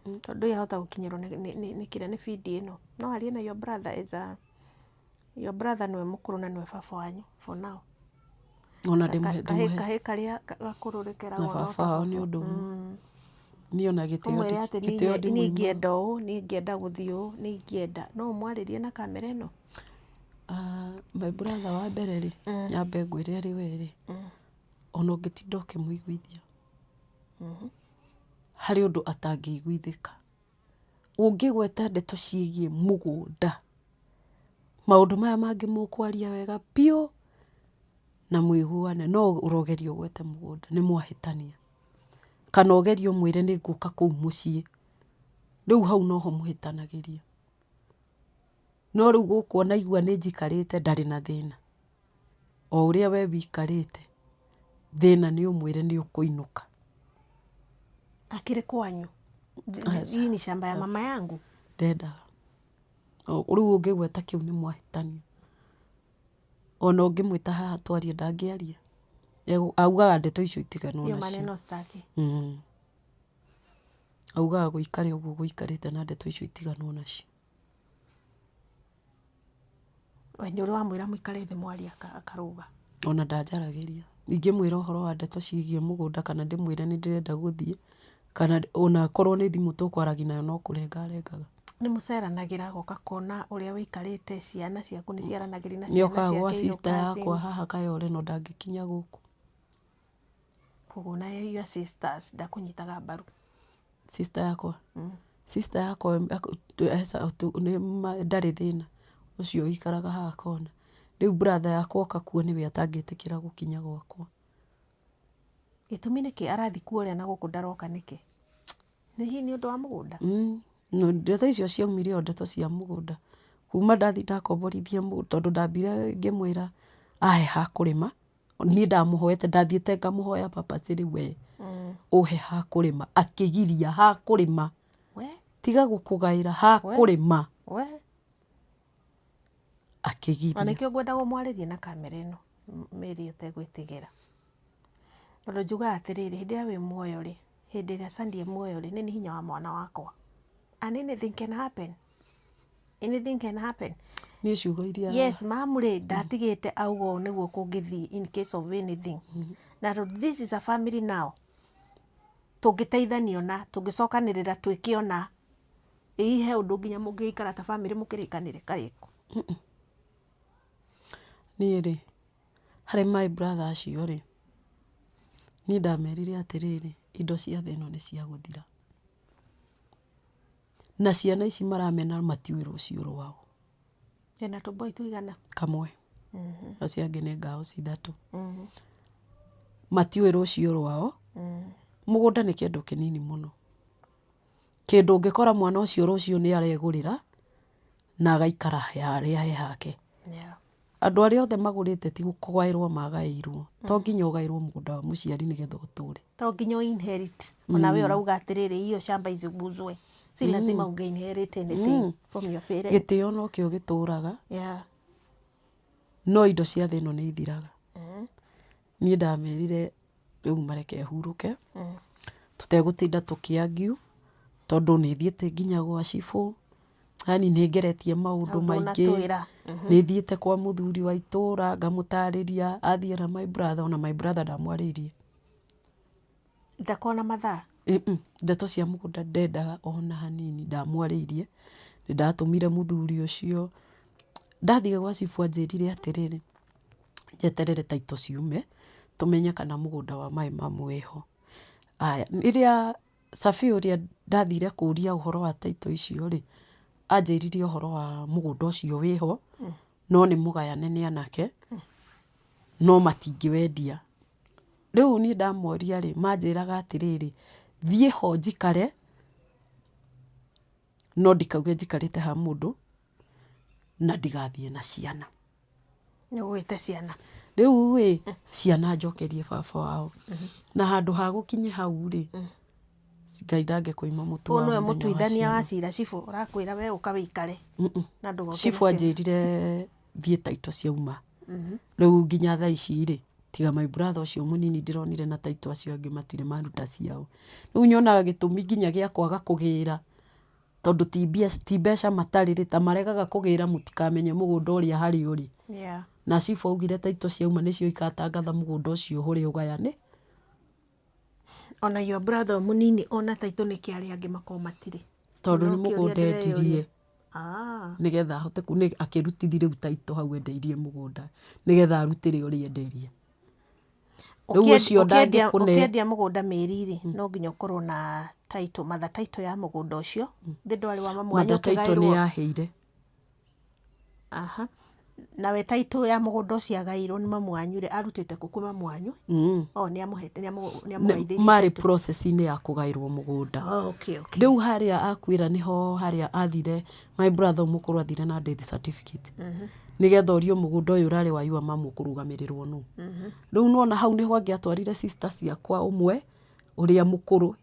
Tondũ ĩyo ahota gũkinyĩrwo nĩ kĩrĩa nĩ video ĩno. No warie na your brother as a, your brother nĩwe mũkũrũ na nĩwe baba wanyu for now. Ona ndĩmũhe. Kahĩĩ karĩa gakũrũ Na rĩkeragwo no baba ta wao nĩ baba. ũndũ ũmwe. Niĩ ona gĩtĩo Ũmwĩre atĩ gĩtĩo niĩ ndĩmũimaga. ingĩenda ũũ, niĩ ingĩenda gũthiĩ ũũ, niĩ ingĩenda. No ũmwarĩrie na kamera ĩno? My brother wa mbere rĩ, nyambe ngwĩre arĩ we rĩ, ona ũngĩtinda ũkĩmũiguithia, harĩ ũndũ atangĩiguithĩka. Ũngĩgweta ndeto ciĩgiĩ mũgũnda, maũndũ maya mangĩ mũkwaria wega biũ na mũiguane, no ũrogeria ũgwete mũgũnda nĩ mwahĩtania. Kana ũgerie ũmwĩre nĩ ngũka kũu mũciĩ, rĩu hau noho mũhĩtanagĩria. No rĩu gũkũ ona aigua nĩ njikarĩte ndarĩ na thĩna. O ũrĩa we wikarĩte, thĩna nĩ ũmwĩre nĩ ũkũinũka. Akĩrĩ kwanyu? Aca. Hii ni shamba ya mama yangu? Ndendaga. Rĩu ũngĩgweta kĩu nĩ mwahĩtania. Ona ũngĩmwĩta haha twarie ndangĩaria. Augaga ndeto icio itiganwo Hiyo nacio. maneno staki. Augaga gũikare ũguo gũikarĩte na ndeto icio itiganwo nacio. We nĩ ũrĩ wamwĩra mũikare thĩ mwarie akarũga? Ona ndanjaragĩria. Ingĩmwĩra ũhoro wa ndeto ciĩgiĩ mũgũnda kana ndĩmwĩre nĩ ndĩrenda gũthiĩ, kana ona akorwo nĩ thimũ tũkwaragia nayo no kũrenga arengaga. Nĩ mũceranagĩra agoka kuona ũrĩa wĩikarĩte, ciana ciaku nĩ ciaranagĩria na Nĩ ciana okaga gwa ciake your sister yakwa cousins. haha Kayole no ndangĩkinya gũkũ. Koguo ona your sisters ndakũnyitaga mbaru? Sister yakwa? Sister yakwa ndarĩ thĩna, ũcio ũikaraga haha kona. Rĩu brother yakwa oka kuo nĩwe atangĩtĩkĩra gũkinya gwakwa. Gĩtũmi nĩkĩ arathiĩ kuo ũrĩa na gũkũ ndaroka nĩkĩ? Nĩ hihi nĩ ũndũ wa mũgũnda? Ndeto icio ciaumire o ndeto cia mũgũnda. Kuma ndathiĩ ndakomborithia mũgũnda, tondũ ndambire ngĩmwĩra ahe ha kũrĩma, niĩ ndamũhoete ndathiĩte ngamũhoya purposely we ũhe ha kũrĩma, akĩgiria ha kũrĩma, tiga gũkũgaĩra ha kũrĩma, Na akĩgiria. nĩkĩo ngwenda kũmwarĩria na kamera ĩno Mary ũtegwĩtigĩra. Tondũ njugaga atĩrĩrĩ, hĩndĩ ĩrĩa wĩ muoyo rĩ, hĩndĩ ĩrĩa Sandy e muoyo rĩ, nĩ hinya wa mwana wakwa. And anything can happen. Anything can happen. Niĩ ciugo iria Yes, mamu rĩ, ndatigĩte auga ũũ nĩguo kũngĩthiĩ in case of anything. Na tondũ this is a family now, tũngĩteithania ona, tũngĩcokanĩrĩra twĩke ona, ĩ he ũndũ nginya mũngĩikara ta bamĩrĩ mũkĩrĩkanĩre karĩko. Niĩ rĩ, harĩ my brother acio rĩ, niĩ ndamerire atĩrĩrĩ, indo cia thĩ ĩno nĩ cia gũthira. Na ciana ici maramena matiũĩ rũciũ rwao. Ena tũboi tũigana? Kamwe. Acio angĩ nĩ girls ithatũ. Matiũĩ rũciũ rwao. Mũgũnda nĩ kĩndũ kĩnini mũno. Kĩndũ ũngĩkora mwana ũcio rũciũ nĩ aregũrĩra na agaikara harĩa he hake. Andũ arĩa othe magũrĩte ti kũgaĩrwo magaĩirwo. To nginya ũgaĩrwo mũgũnda wa mũciari nĩgetha ũtũre. To nginya ũ inherit. Ona we ũrauga atĩrĩrĩ hiyo shamba isiguzwe. Si lazima unge inherit anything from your parents. Gĩtĩo nokĩo gĩtũraga. No indo cia thĩ ĩno nĩ ithiraga. Niĩ ndamerire rĩu mareke hurũke, tũtegũtinda tũkĩ argue, tondũ nĩ thiĩte nginya gwa cibũ, Yani nĩ ngeretie maũndũ Hau maingĩ. ndũnatwĩra. Nĩ thiĩte kwa mũthuri wa itũra ngamũtarĩria, athiĩ na my brother, ona my brother ndamwarĩirie. Ndakoragwo na mathaa? Ndeto cia mũgũnda ndendaga ona hanini, ndamwarĩirie, nĩ ndatũmire mũthuri ũcio. Ndathiĩ gwa cibũ anjĩrire atĩrĩrĩ, njeterere title ciume, tũmenye kana mũgũnda wa my mum wĩho. Haya, rĩrĩa survey ũrĩa ndathire kũria ũhoro wa title icio rĩ, anjĩrire ũhoro wa mũgũnda ũcio wĩho, no nĩ mũgayane nĩ anake, no matingĩwendia. Rĩu niĩ ndamoria rĩ, manjĩraga atĩrĩrĩ, thiĩ ho njikare, no ndikauge njikarĩte ha mũndũ, na ndigathiĩ na ciana. Nĩ ũgũgĩte ciana. Rĩu ĩ, ciana njokerie baba wao. Na handũ ha gũkinye hau rĩ, Ngai ndangĩkũima mũtu Ũyũ wa nĩwe mũthenya wa mũtuithania wa ciana. cira cibũ ũrakwĩra we ũka wĩikare na ndũgoke na Cibũ ciana. anjĩrire thiĩ title ciauma. Rĩu nginya thaa ici rĩ, tiga my brother ũcio mũnini ndĩronire na title acio angĩ matirĩ maruta ciao. Rĩu nyonaga gĩtũmi nginya gĩa kwaga kũgĩra tondũ ti mbia ti mbeca matarĩ rĩ, ta maregaga kũgĩra mũtikamenye mũgũnda ũrĩa harĩa ũrĩ. Na cibũ augire title ciauma nĩcio igatangatha mũgũnda ũcio ũrĩa ũgayane. Ona your brother ũyũ mũnini ona title nĩkĩ arĩa angĩ makoragwo matirĩ? Tondũ No nĩ kĩũria mũgũnda ndĩreyũria. endirie. Ah. Nĩgetha ahote akĩrutithia rĩu title hau endeirie mũgũnda nĩgetha arutĩre ũrĩa enderie. Rĩu ũcio ndangĩkũne. Ũkĩendia mũgũnda mĩeri rĩ, no nginya ũkorwo na title, mother title ya mũgũnda ũcio. Thĩ ndwarĩ wa mamu wanyu Mother title nĩ ũkĩgaĩrwo. yaheire. Aha. Nawe title ya mũgũnda ũcio agaĩirwo nĩ mamu wanyu rĩ, arutĩte kũ kwĩ mamu wanyu? Oh, nĩ amũhete, nĩ amũgaithĩirie Marĩ title. process -inĩ ya kũgaĩrwo mũgũnda. Oh, okay, okay. Rĩu harĩa akuĩra nĩho harĩa athire, my brother ũyũ mũkũrũ athire na death certificate. Nĩgetha orio mũgũnda ũyũ ũrarĩ wa your mum ũkũrũgamĩrĩrwo nũ. Rĩu nĩwona hau nĩho angĩatwarire sister ciakwa ũmwe, ũrĩa mũkũrũ,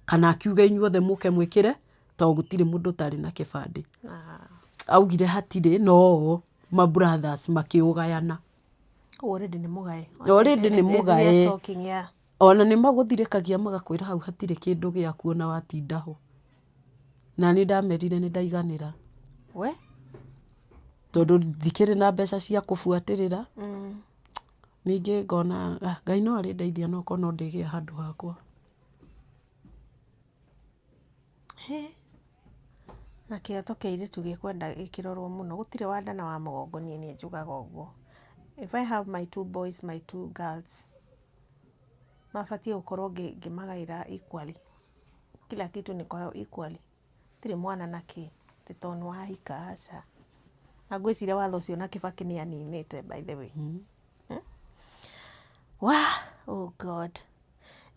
kana akiuge inyuothe mũke mwĩkĩre, tondũ gũtirĩ mũndũ ũtarĩ na kĩbandĩ. Augire hatirĩ, no o ma brothers makĩũgayana. Already nĩ mũgae. Already nĩ As we are mũgae. talking, yeah. Ona nĩ magũthirĩkagia magakwĩra hau hatirĩ kĩndũ gĩaku ona watinda ho. Na niĩ ndamerire nĩ ndaiganĩra. We? Tondũ ndikĩrĩ na mbeca cia kũbuatĩrĩra. Ningĩ ngona ah, Ngai no arĩndeithia no korwo no ndĩgĩa handũ hakwa. Hĩ! Na kĩhoto kĩa airĩtu gĩkwenda gĩkĩrorwo mũno, gũtirĩ wa nda na wa mũgongo niĩ nĩ njugaga ũguo. If I have my two boys, my two girls, mabatiĩ gũkorwo ngĩmagaĩra equally, kila kitu ni kwao equally, gũtirĩ mwana na kĩ, atĩ tondũ nĩ wahika, aca. Na ngwĩciria watho ũcio ona Kibaki nĩ aninĩte by the way. Wah! Oh God!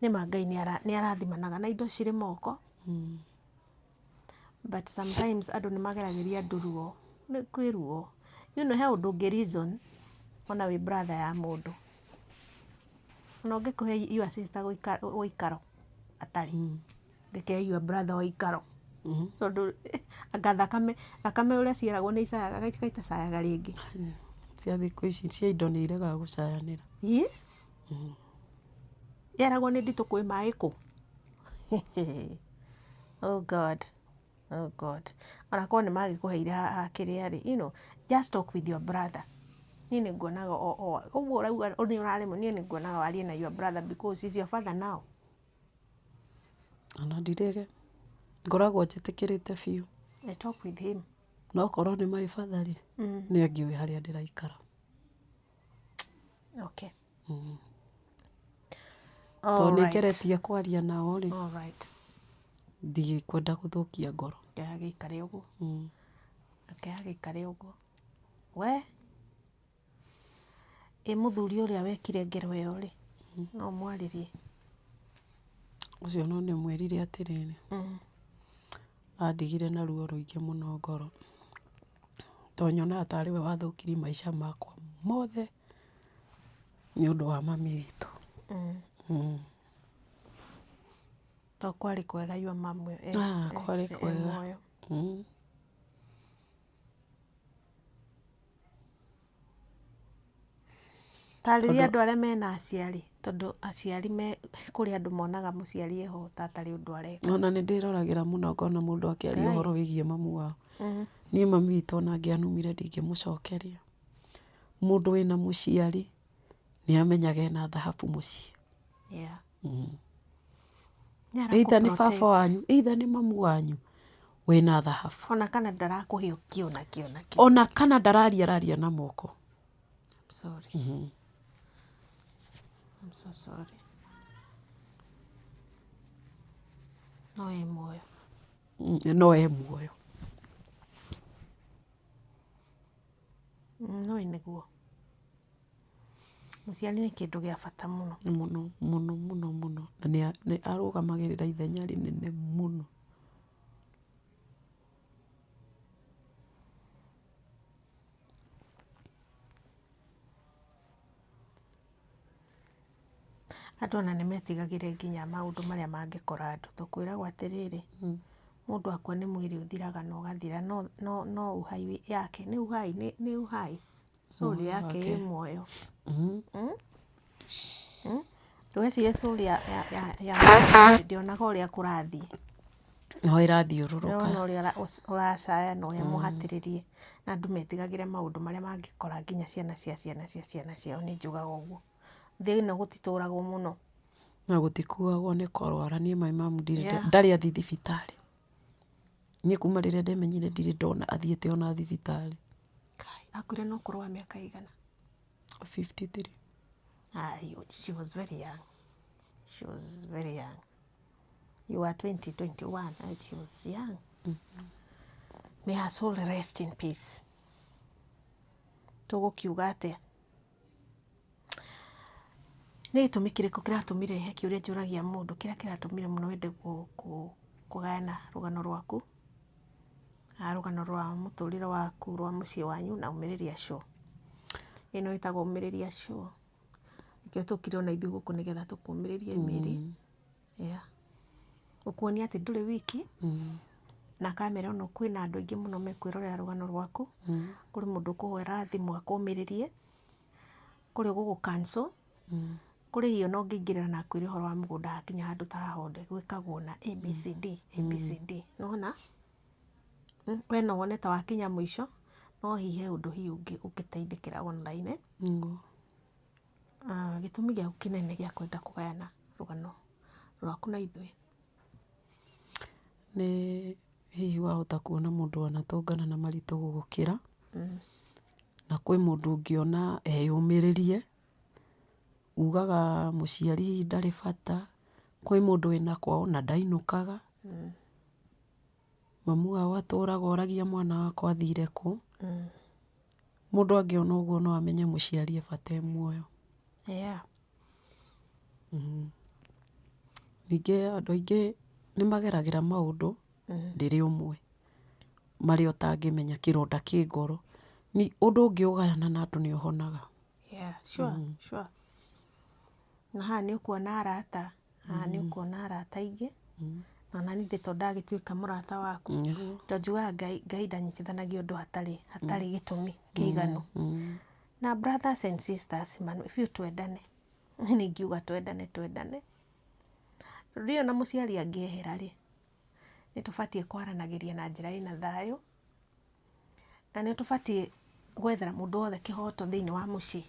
Nĩma Ngai nĩ arathimanaga na indo cirĩ moko, but sometimes andũ nĩ mageragĩria andũ ruo, kwĩ ruo. You know he ũndũ ũngĩ reason ona wĩ brother ya mũndũ. Ona ũngĩkĩhe your sister ũikaro atarĩ, ũngĩkĩhe your brother ũikaro, tondũ anga thakame, thakame ũrĩa ciĩragwo nĩ icayaga itacayaga rĩngĩ. Cia thikũ ici cia indo nĩ iregaga gũcayanĩra. Ĩ! Yeragwo nĩ nditũ kwĩ maĩ kũ? Oh God, oh God. Ona korwo nĩ magĩkũheire ha kĩrĩa rĩ, you know, just talk with your brother. Niĩ nĩ nguonaga ũguo ũrauga nĩ ũraremwo, niĩ nĩ nguonaga warie na your brother because he's your father now. Ona ndirĩge, ngoragwo njĩtĩkĩrĩte biũ. I talk with him. No korwo nĩ my father rĩ, nĩ angĩũĩ harĩa ndĩraikara. Okay. Tondũ nĩ Alright. ngeretie kwaria nao rĩ, Alright. ndikwenda gũthũkia ngoro. Reke agĩikare ũguo. Reke agĩikare ũguo. We! Ĩ mũthuri ũrĩa wekire ngero ĩyo rĩ, no ũmwarĩrie? Ũcio no ndĩmwĩrire atĩrĩrĩ, andigire na ruo rũingĩ mũno ngoro, tondũ nyonaga tarĩ we wathũkirie maica makwa mothe nĩ ũndũ wa mami witũ. To kwarĩ kwega your mum e Ah, kwarĩ e kwega. muoyo. Tarĩria andũ arĩa mena aciari, tondũ aciari me kũrĩ andũ monaga mũciari eho ta atarĩ ũndũ areka. Ona nĩ ndĩroragĩra mũno ngona mũndũ akĩaria Ngai. ũhoro wĩgiĩ mamu wao. Niĩ mami witũ ona angĩanumire ndingĩmũcokeria. Mũndũ wĩna mũciari nĩ amenyaga ena thahabu mũciĩ. Either nĩ baba wanyu, either nĩ mamu wanyu, wĩna thahabu. Ona kana ndarakũhe o kĩ ona kĩ ona kĩ. Ona kana ndararia araria na moko. I'm sorry. I'm so sorry. No e muoyo. No e muoyo. No nĩguo. Mũciari nĩ kĩndũ gĩa bata mũno. Mũno mũno mũno mũno. Na nĩ arũgamagĩrĩra ithenya rĩnene mũno. Andũ ona nĩ metigagĩra nginya maũndũ marĩa mangĩkora andũ. Tũkwĩragwo atĩrĩrĩ, mũndũ akua nĩ mwĩrĩ ũthiraga na ũgathira, no uhai yake nĩ uhai nĩ uhai, soul yake ĩ muoyo. Ndũgecirie soul ya ndĩonaga ũrĩa kũrathiĩ. No ĩrathiũrũrũka. Ĩrona ũrĩa ũracaya na ũrĩa mũhatĩrĩrie, na andũ metigagĩre maũndũ marĩa mangĩkora nginya ciana cia ciana cia ciana ciao, niĩ njugaga ũguo. Thĩ ĩno gũtitũragwo mũno. Na gũtikuagwo nĩ kũrwara, niĩ my mum ndarĩ athiĩ thibitarĩ. Niĩ kuma rĩrĩa ndemenyire ndirĩ ndona athiĩte ona thibitarĩ. Kai, akuire na ũkũrũ wa mĩaka ĩigana? 53. Ah, she was very young. She was very young. You were 20, 21, and she was young. May her soul rest in peace. Tũgũkiuga atĩa? Nĩ gĩtũmi kĩrĩkũ kĩratũmire, he kĩũria njũragia mũndũ, kĩrĩa kĩratũmire mũno wende kũgayana rũgano rwaku, rũgano rwa mũtũrĩre waku, rwa mũciĩ wanyu na Ũmĩrĩria Show. Ĩno ĩtagwo Ũmĩrĩria Show. Nĩkĩo tũkire ona ithuĩ gũkũ nĩgetha tũkũmĩrĩrie mĩĩrĩ. Yeah. Gũkuonia atĩ ndũrĩ wiki, na kamera ĩno kwĩna andũ aingĩ mũno mekwĩrorera rũgano rwaku. Kũrĩ mũndũ ũkũhũra thimũ akũmĩrĩrie, kũrĩ ũgũgũ cancel, kũrĩ hihi ona ũngĩingĩrĩra na akwĩre ũhoro wa mũgũnda hakinya handũ ta haha ũndũ gwĩkagwo na ABCD, ABCD. Nĩwona? We no wone ta wakinya mũico, no hihi he ũndũ hihi ũngĩteithĩkĩra online. Gĩtũmi gĩaku kĩnene gĩa kwenda kũgayana rũgano rwaku na ithuĩ? Nĩ hihi wahota kuona mũndũ wanatũngana na maritũ gũgũkĩra, na kwĩ mũndũ ũngĩona eyũmĩrĩrie, ugaga mũciari hihi ndarĩ bata, kwĩ mũndũ wĩna kwao na ndainũkaga, mamu wao atũraga oragia mwana wakwa athire kũ. Mũndũ angĩona ũguo no amenye mũciari e bata e muoyo. Ningĩ andũ aingĩ nĩ mageragĩra maũndũ ndĩrĩ ũmwe marĩa ũtangĩmenya kĩronda kĩ ngoro. Ũndũ ũngĩ ũgayana na andũ nĩ ũhonaga. Yeah, sure, sure. Na haha nĩ ũkuona arata, haha nĩ ũkuona arata aingĩ, na ona niĩ to ndagĩtuĩka mũrata waku. Tondũ njugaga Ngai, Ngai ndanyitithanagia ũndũ hatarĩ, hatarĩ gĩtũmi kĩiganu. Na brothers and sisters man, biũ twendane. Niĩ nĩ ingiuga twendane, twendane. Tondũ rĩrĩa ona mũciari angĩehera rĩ, nĩ tũbatiĩ kwaranagĩria na njĩra ĩna thayũ, na nĩ tũbatiĩ gwethera mũndũ wothe kĩhoto thĩinĩ wa mũciĩ,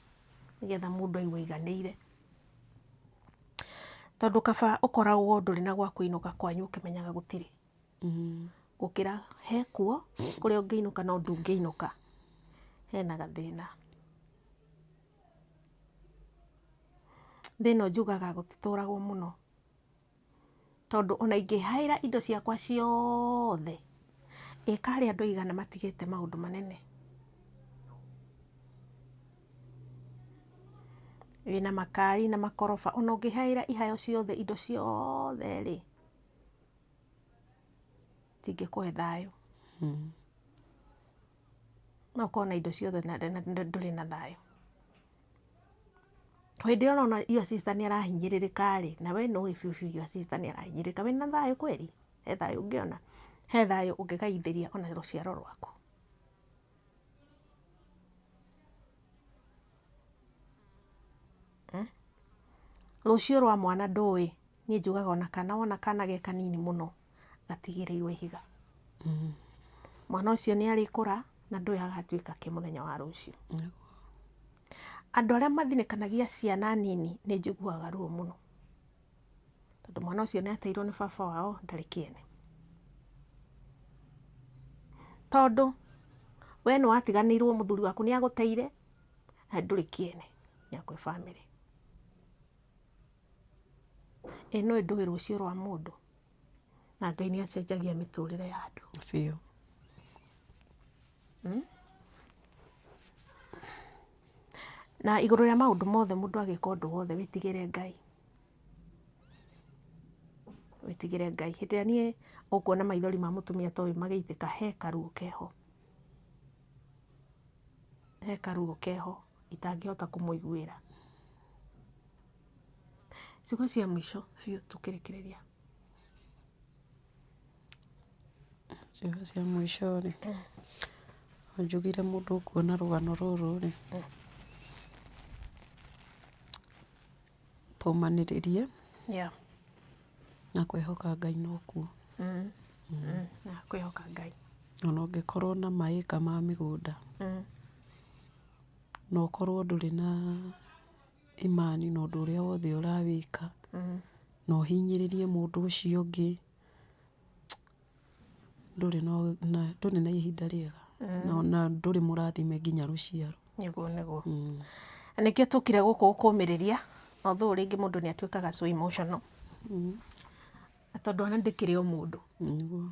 nĩgetha mũndũ aigue aiganĩire. Tondũ kaba ũkoragwo ndũrĩ na gwa kũinũka kwanyu ũkĩmenyaga gũtirĩ, gũkĩra he kuo kũrĩa ũngĩinũka no ndũngĩinũka, hena gathĩna. Thĩ ĩno njugaga gũtitũragwo mũno. Tondũ ona ingĩhaĩra indo ciakwa ciothe, ĩ karĩ andũ aigana matigĩte maũndũ manene? Wĩna makari na makoroba, ona ũngĩhaĩra ihayo ciothe indo ciothe rĩ, itingĩkũhe thayũ. No ũkorwo na indo ciothe na ndũrĩ na thayũ. Hĩndĩ ĩrĩa ũrona your sister nĩ arahinyĩrĩrĩka rĩ, na we nĩ ũĩ biũ biũ your sister nĩ arahinyĩrĩrĩka, wĩna thayũ kweri? He thayũ ũngĩona? He thayũ ũngĩgaithĩria ona rũciaro rwaku? Rũciũ rwa mwana ndũĩ, niĩ njugaga ona kana wona kana ge kanini mũno, gatigĩrĩirwo ihiga. Mwana ũcio nĩ arĩkũra na ndũĩ agatuĩka kĩ mũthenya wa rũciũ. Andũ arĩa mathinĩkanagia ciana nini nĩ njiguaga ruo mũno, tondũ mwana ũcio nĩ ateirwo nĩ baba wao ndarĩ kĩene. Tondũ we nĩ watiganĩirwo mũthuri waku nĩ agũteire na ndũrĩ kĩene gĩa kwĩ bamĩrĩ. Ĩ nũĩ ndũĩ rũciũ rwa mũndũ, na Ngai nĩ acenjagia mĩtũrĩre ya andũ. Biũ. Na igũrũ rĩa maũndũ mothe mũndũ agĩka ũndũ wothe wĩtigĩre Ngai. Wĩtigĩre Ngai. Hĩndĩ ĩrĩa niĩ ũkuona maithori ma mũtumia ta ũyũ magĩitĩka he karuo keho. He karuo keho itangĩhota kũmũiguĩra. Ciugo cia mũico biũ tũkĩrĩkĩrĩria. Ciugo cia mũico rĩ, njugire mũndũ ũkuona rũgano rũrũ rĩ, tũmanĩrĩrie na kwĩhoka Ngai nokuo. Na kwĩhoka Ngai. Ona ũngĩkorwo na maĩka ma mĩgũnda, na ũkorwo ndũrĩ na imani na ũndũ ũrĩa wothe ũrawĩka, na ũhinyĩrĩrie mũndũ ũcio ũngĩ, ndũrĩ na ndũrĩ na ihinda rĩega, na ndũrĩ mũrathime nginya rũciaro. Nĩguo nĩguo. Na nĩkĩo tũkire gũkũ gũkũmĩrĩria, although rĩngĩ mũndũ nĩ atuĩkaga so emotional. Na tondũ ona ndĩkĩrĩ o mũndũ. Nĩguo.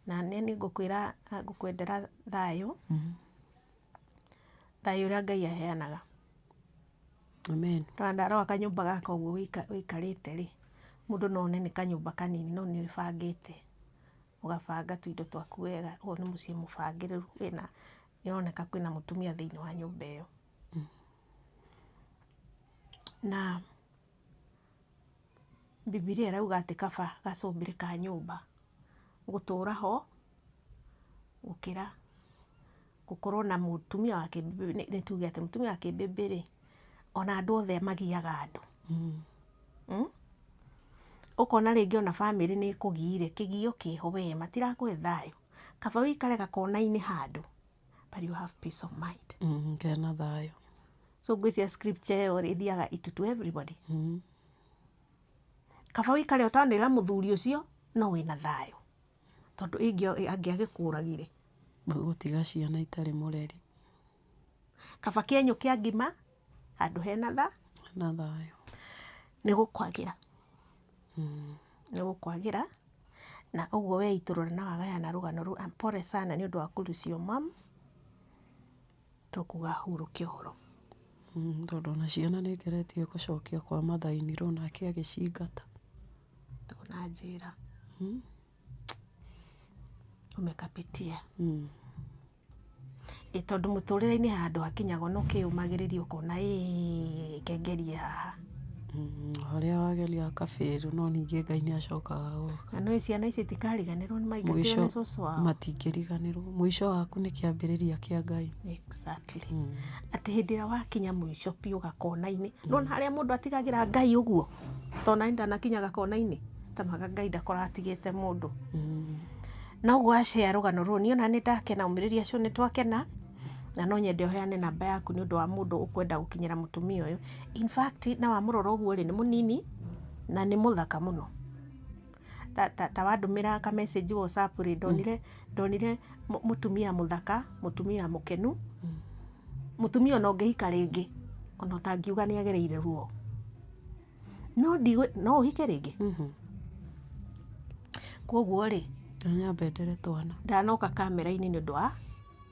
Na niĩ nĩ ngũkwĩra ngũkwendera thayũ, thayũ ũrĩa Ngai aheanaga. Amen. Ndona ndarora kanyũmba gaka ũguo wĩikarĩte rĩ, mũndũ no one nĩ kanyũmba kanini no nĩ wĩbangĩte, ũgabanga tũindo twaku wega, ũyũ nĩ mũciĩ mũbangĩrĩru wĩna, nĩ ũroneka kwĩna mũtumia thĩinĩ wa nyũmba ĩyo. Na Bibilia ĩrauga atĩ kaba gacũmbĩrĩ ka nyũmba gũtũra ho gũkĩra gũkorwo na mũtumia wa kĩmbĩmbĩ, nĩ tuge atĩ mũtumia wa kĩmbĩmbĩ rĩ, ona andũ othe magiaga andũ. Ũkona rĩngĩ ona bamĩrĩ nĩ ĩkũgiire, kĩgio kĩho we matirakũhe thayũ. Kaba ũikare gakona-inĩ handũ but you have peace of mind. Kena thayũ. So ngwĩciria scripture ĩyo rĩ, ĩthiaga itu to everybody. Kaba ũikare ũtanĩra mũthuri ũcio no wĩna thayũ, tondũ angĩagĩkũragire. Gũtiga ciana itarĩ mũreri. Kaba kĩenyũ kĩa ngima handũ hena tha Na thayũ. Nĩ gũkwagĩra. Nĩ gũkwagĩra na ũguo weitũrũra na wagayana rũgano rũu, pole sana nĩ ũndũ wa kũ lose your mom, tũkuga hurũke ũhoro. Tondũ ona ciana nĩ ngeretie gũcokia kwa mother-in-law nake agĩcingata. Ndũnanjĩra. Umekapitia. Ĩ tondũ mũtũrĩre-inĩ he handũ hakinyagwo na ũkĩyũmagĩrĩria ũkona ĩĩ reke ngerie haha. Harĩa wageria hakabail no ningĩ Ngai nĩ acokaga agoka. Na nĩũĩ ciana icio itikariganĩrwo nĩ maingatirwo nĩ cũcũ wao. Matingĩriganĩrwo. Mũico waku nĩ kĩambĩrĩria kĩa Ngai. Exactly. Atĩ hĩndĩ ĩrĩa wakinya mũico biũ gakona-inĩ, nĩwona harĩa mũndũ atigagĩra Ngai ũguo, tondũ nani ndanakinya gakona-inĩ, tamaga Ngai ndakoragwo atigĩte mũndũ. Na ũguo wa share rũgano rũrũ, niĩ ona nĩ ndakena, ũmĩrĩria acio nĩ twakena, na no nyende ũheane namba yaku nĩ ũndũ wa mũndũ ũkwenda gũkinyĩra mũtumia ũyũ. In fact na wamũrora ũguo rĩ, nĩ mũnini na nĩ mũthaka mũno. Ta wandũmĩra ka message WhatsApp rĩ, ndonire ndonire mũtumia mũthaka, mũtumia mũkenu, mũtumia ona ũngĩhika rĩngĩ, ona ũtangiuga nĩ agereire ruo. No ndigũ, no ũhike rĩngĩ? Koguo rĩ, Nyambe ndere twana. Ndanoka kamera-inĩ nĩ ũndũ wa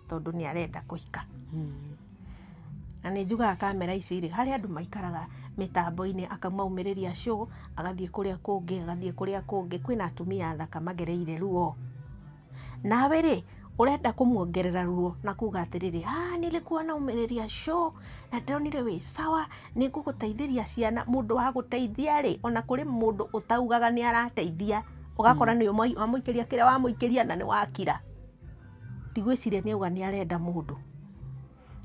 tondũ nĩ arenda kũhika. Na nĩ njugaga kamera ici rĩ, harĩ andũ maikaraga mĩtambo-inĩ akamaumĩrĩria show, agathiĩ kũrĩa kũngĩ, agathiĩ kũrĩa kũngĩ. Kwĩna atumia athaka magereire ruo. Nawe rĩ, ũrenda kũmuongerera ruo na kuga atĩrĩrĩ, ah nilikuwa naumĩrĩria show na ndĩronire wĩ sawa, nĩ ngũgũteithĩria ciana. Mũndũ wa gũteithia rĩ, ona kũrĩ mũndũ ũtaugaga nĩ arateithia, ũgakora nĩ wamũikĩria kĩrĩa wamũikĩria na nĩ wakira. Ndigwĩciria nĩ auga nĩ arenda mũndũ.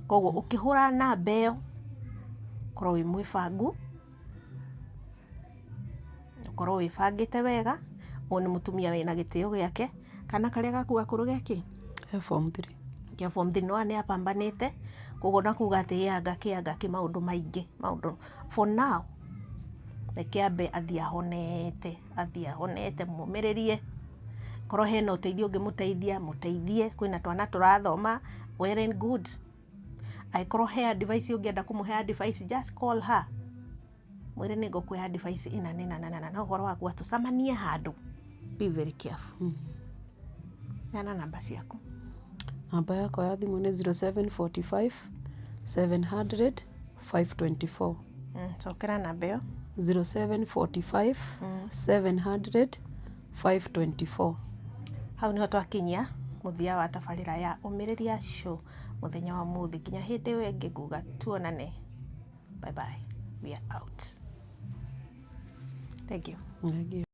Koguo ũkĩhũra namba ĩyo, korwo wĩ mwĩbangu, ũkorwo wĩbangĩte wega, ũyũ nĩ mũtumia wĩna gĩtĩo gĩake, kana karĩa gaku gakũrũ gekĩ? E form 3. Kĩa form 3 no nĩ apambanĩte, koguo na kuga atĩ anga kĩ anga kĩ maũndũ maingĩ maũndũ. For now reke ambe athiĩ ahonete, athiĩ ahonete, mũmĩrĩrie. Korwo hena ũteithio ũngĩmũteithia, mũteithie. Kwĩna twana tũrathoma, well and good. Angĩkorwo he advice ũngĩenda kũmũhe advice, just call her. Mwĩre nĩ ngũkũhe advice ĩna na ĩna na ĩna, no ũhoro wa kuga tũcemanie handũ, be very careful. Heana namba ciaku. Namba yakwa ya thimũ nĩ 0745 700 524. Cokera namba ĩyo. 0745 700 524. Hau niho twakinyia mũthia wa tabarĩra ya Ũmĩrĩria Show mũthenya wa ũmũthĩ. Nginya hĩndĩ ĩyo ĩngĩ nguga tuonane. Bye bye. We are out. Thank you. Thank you.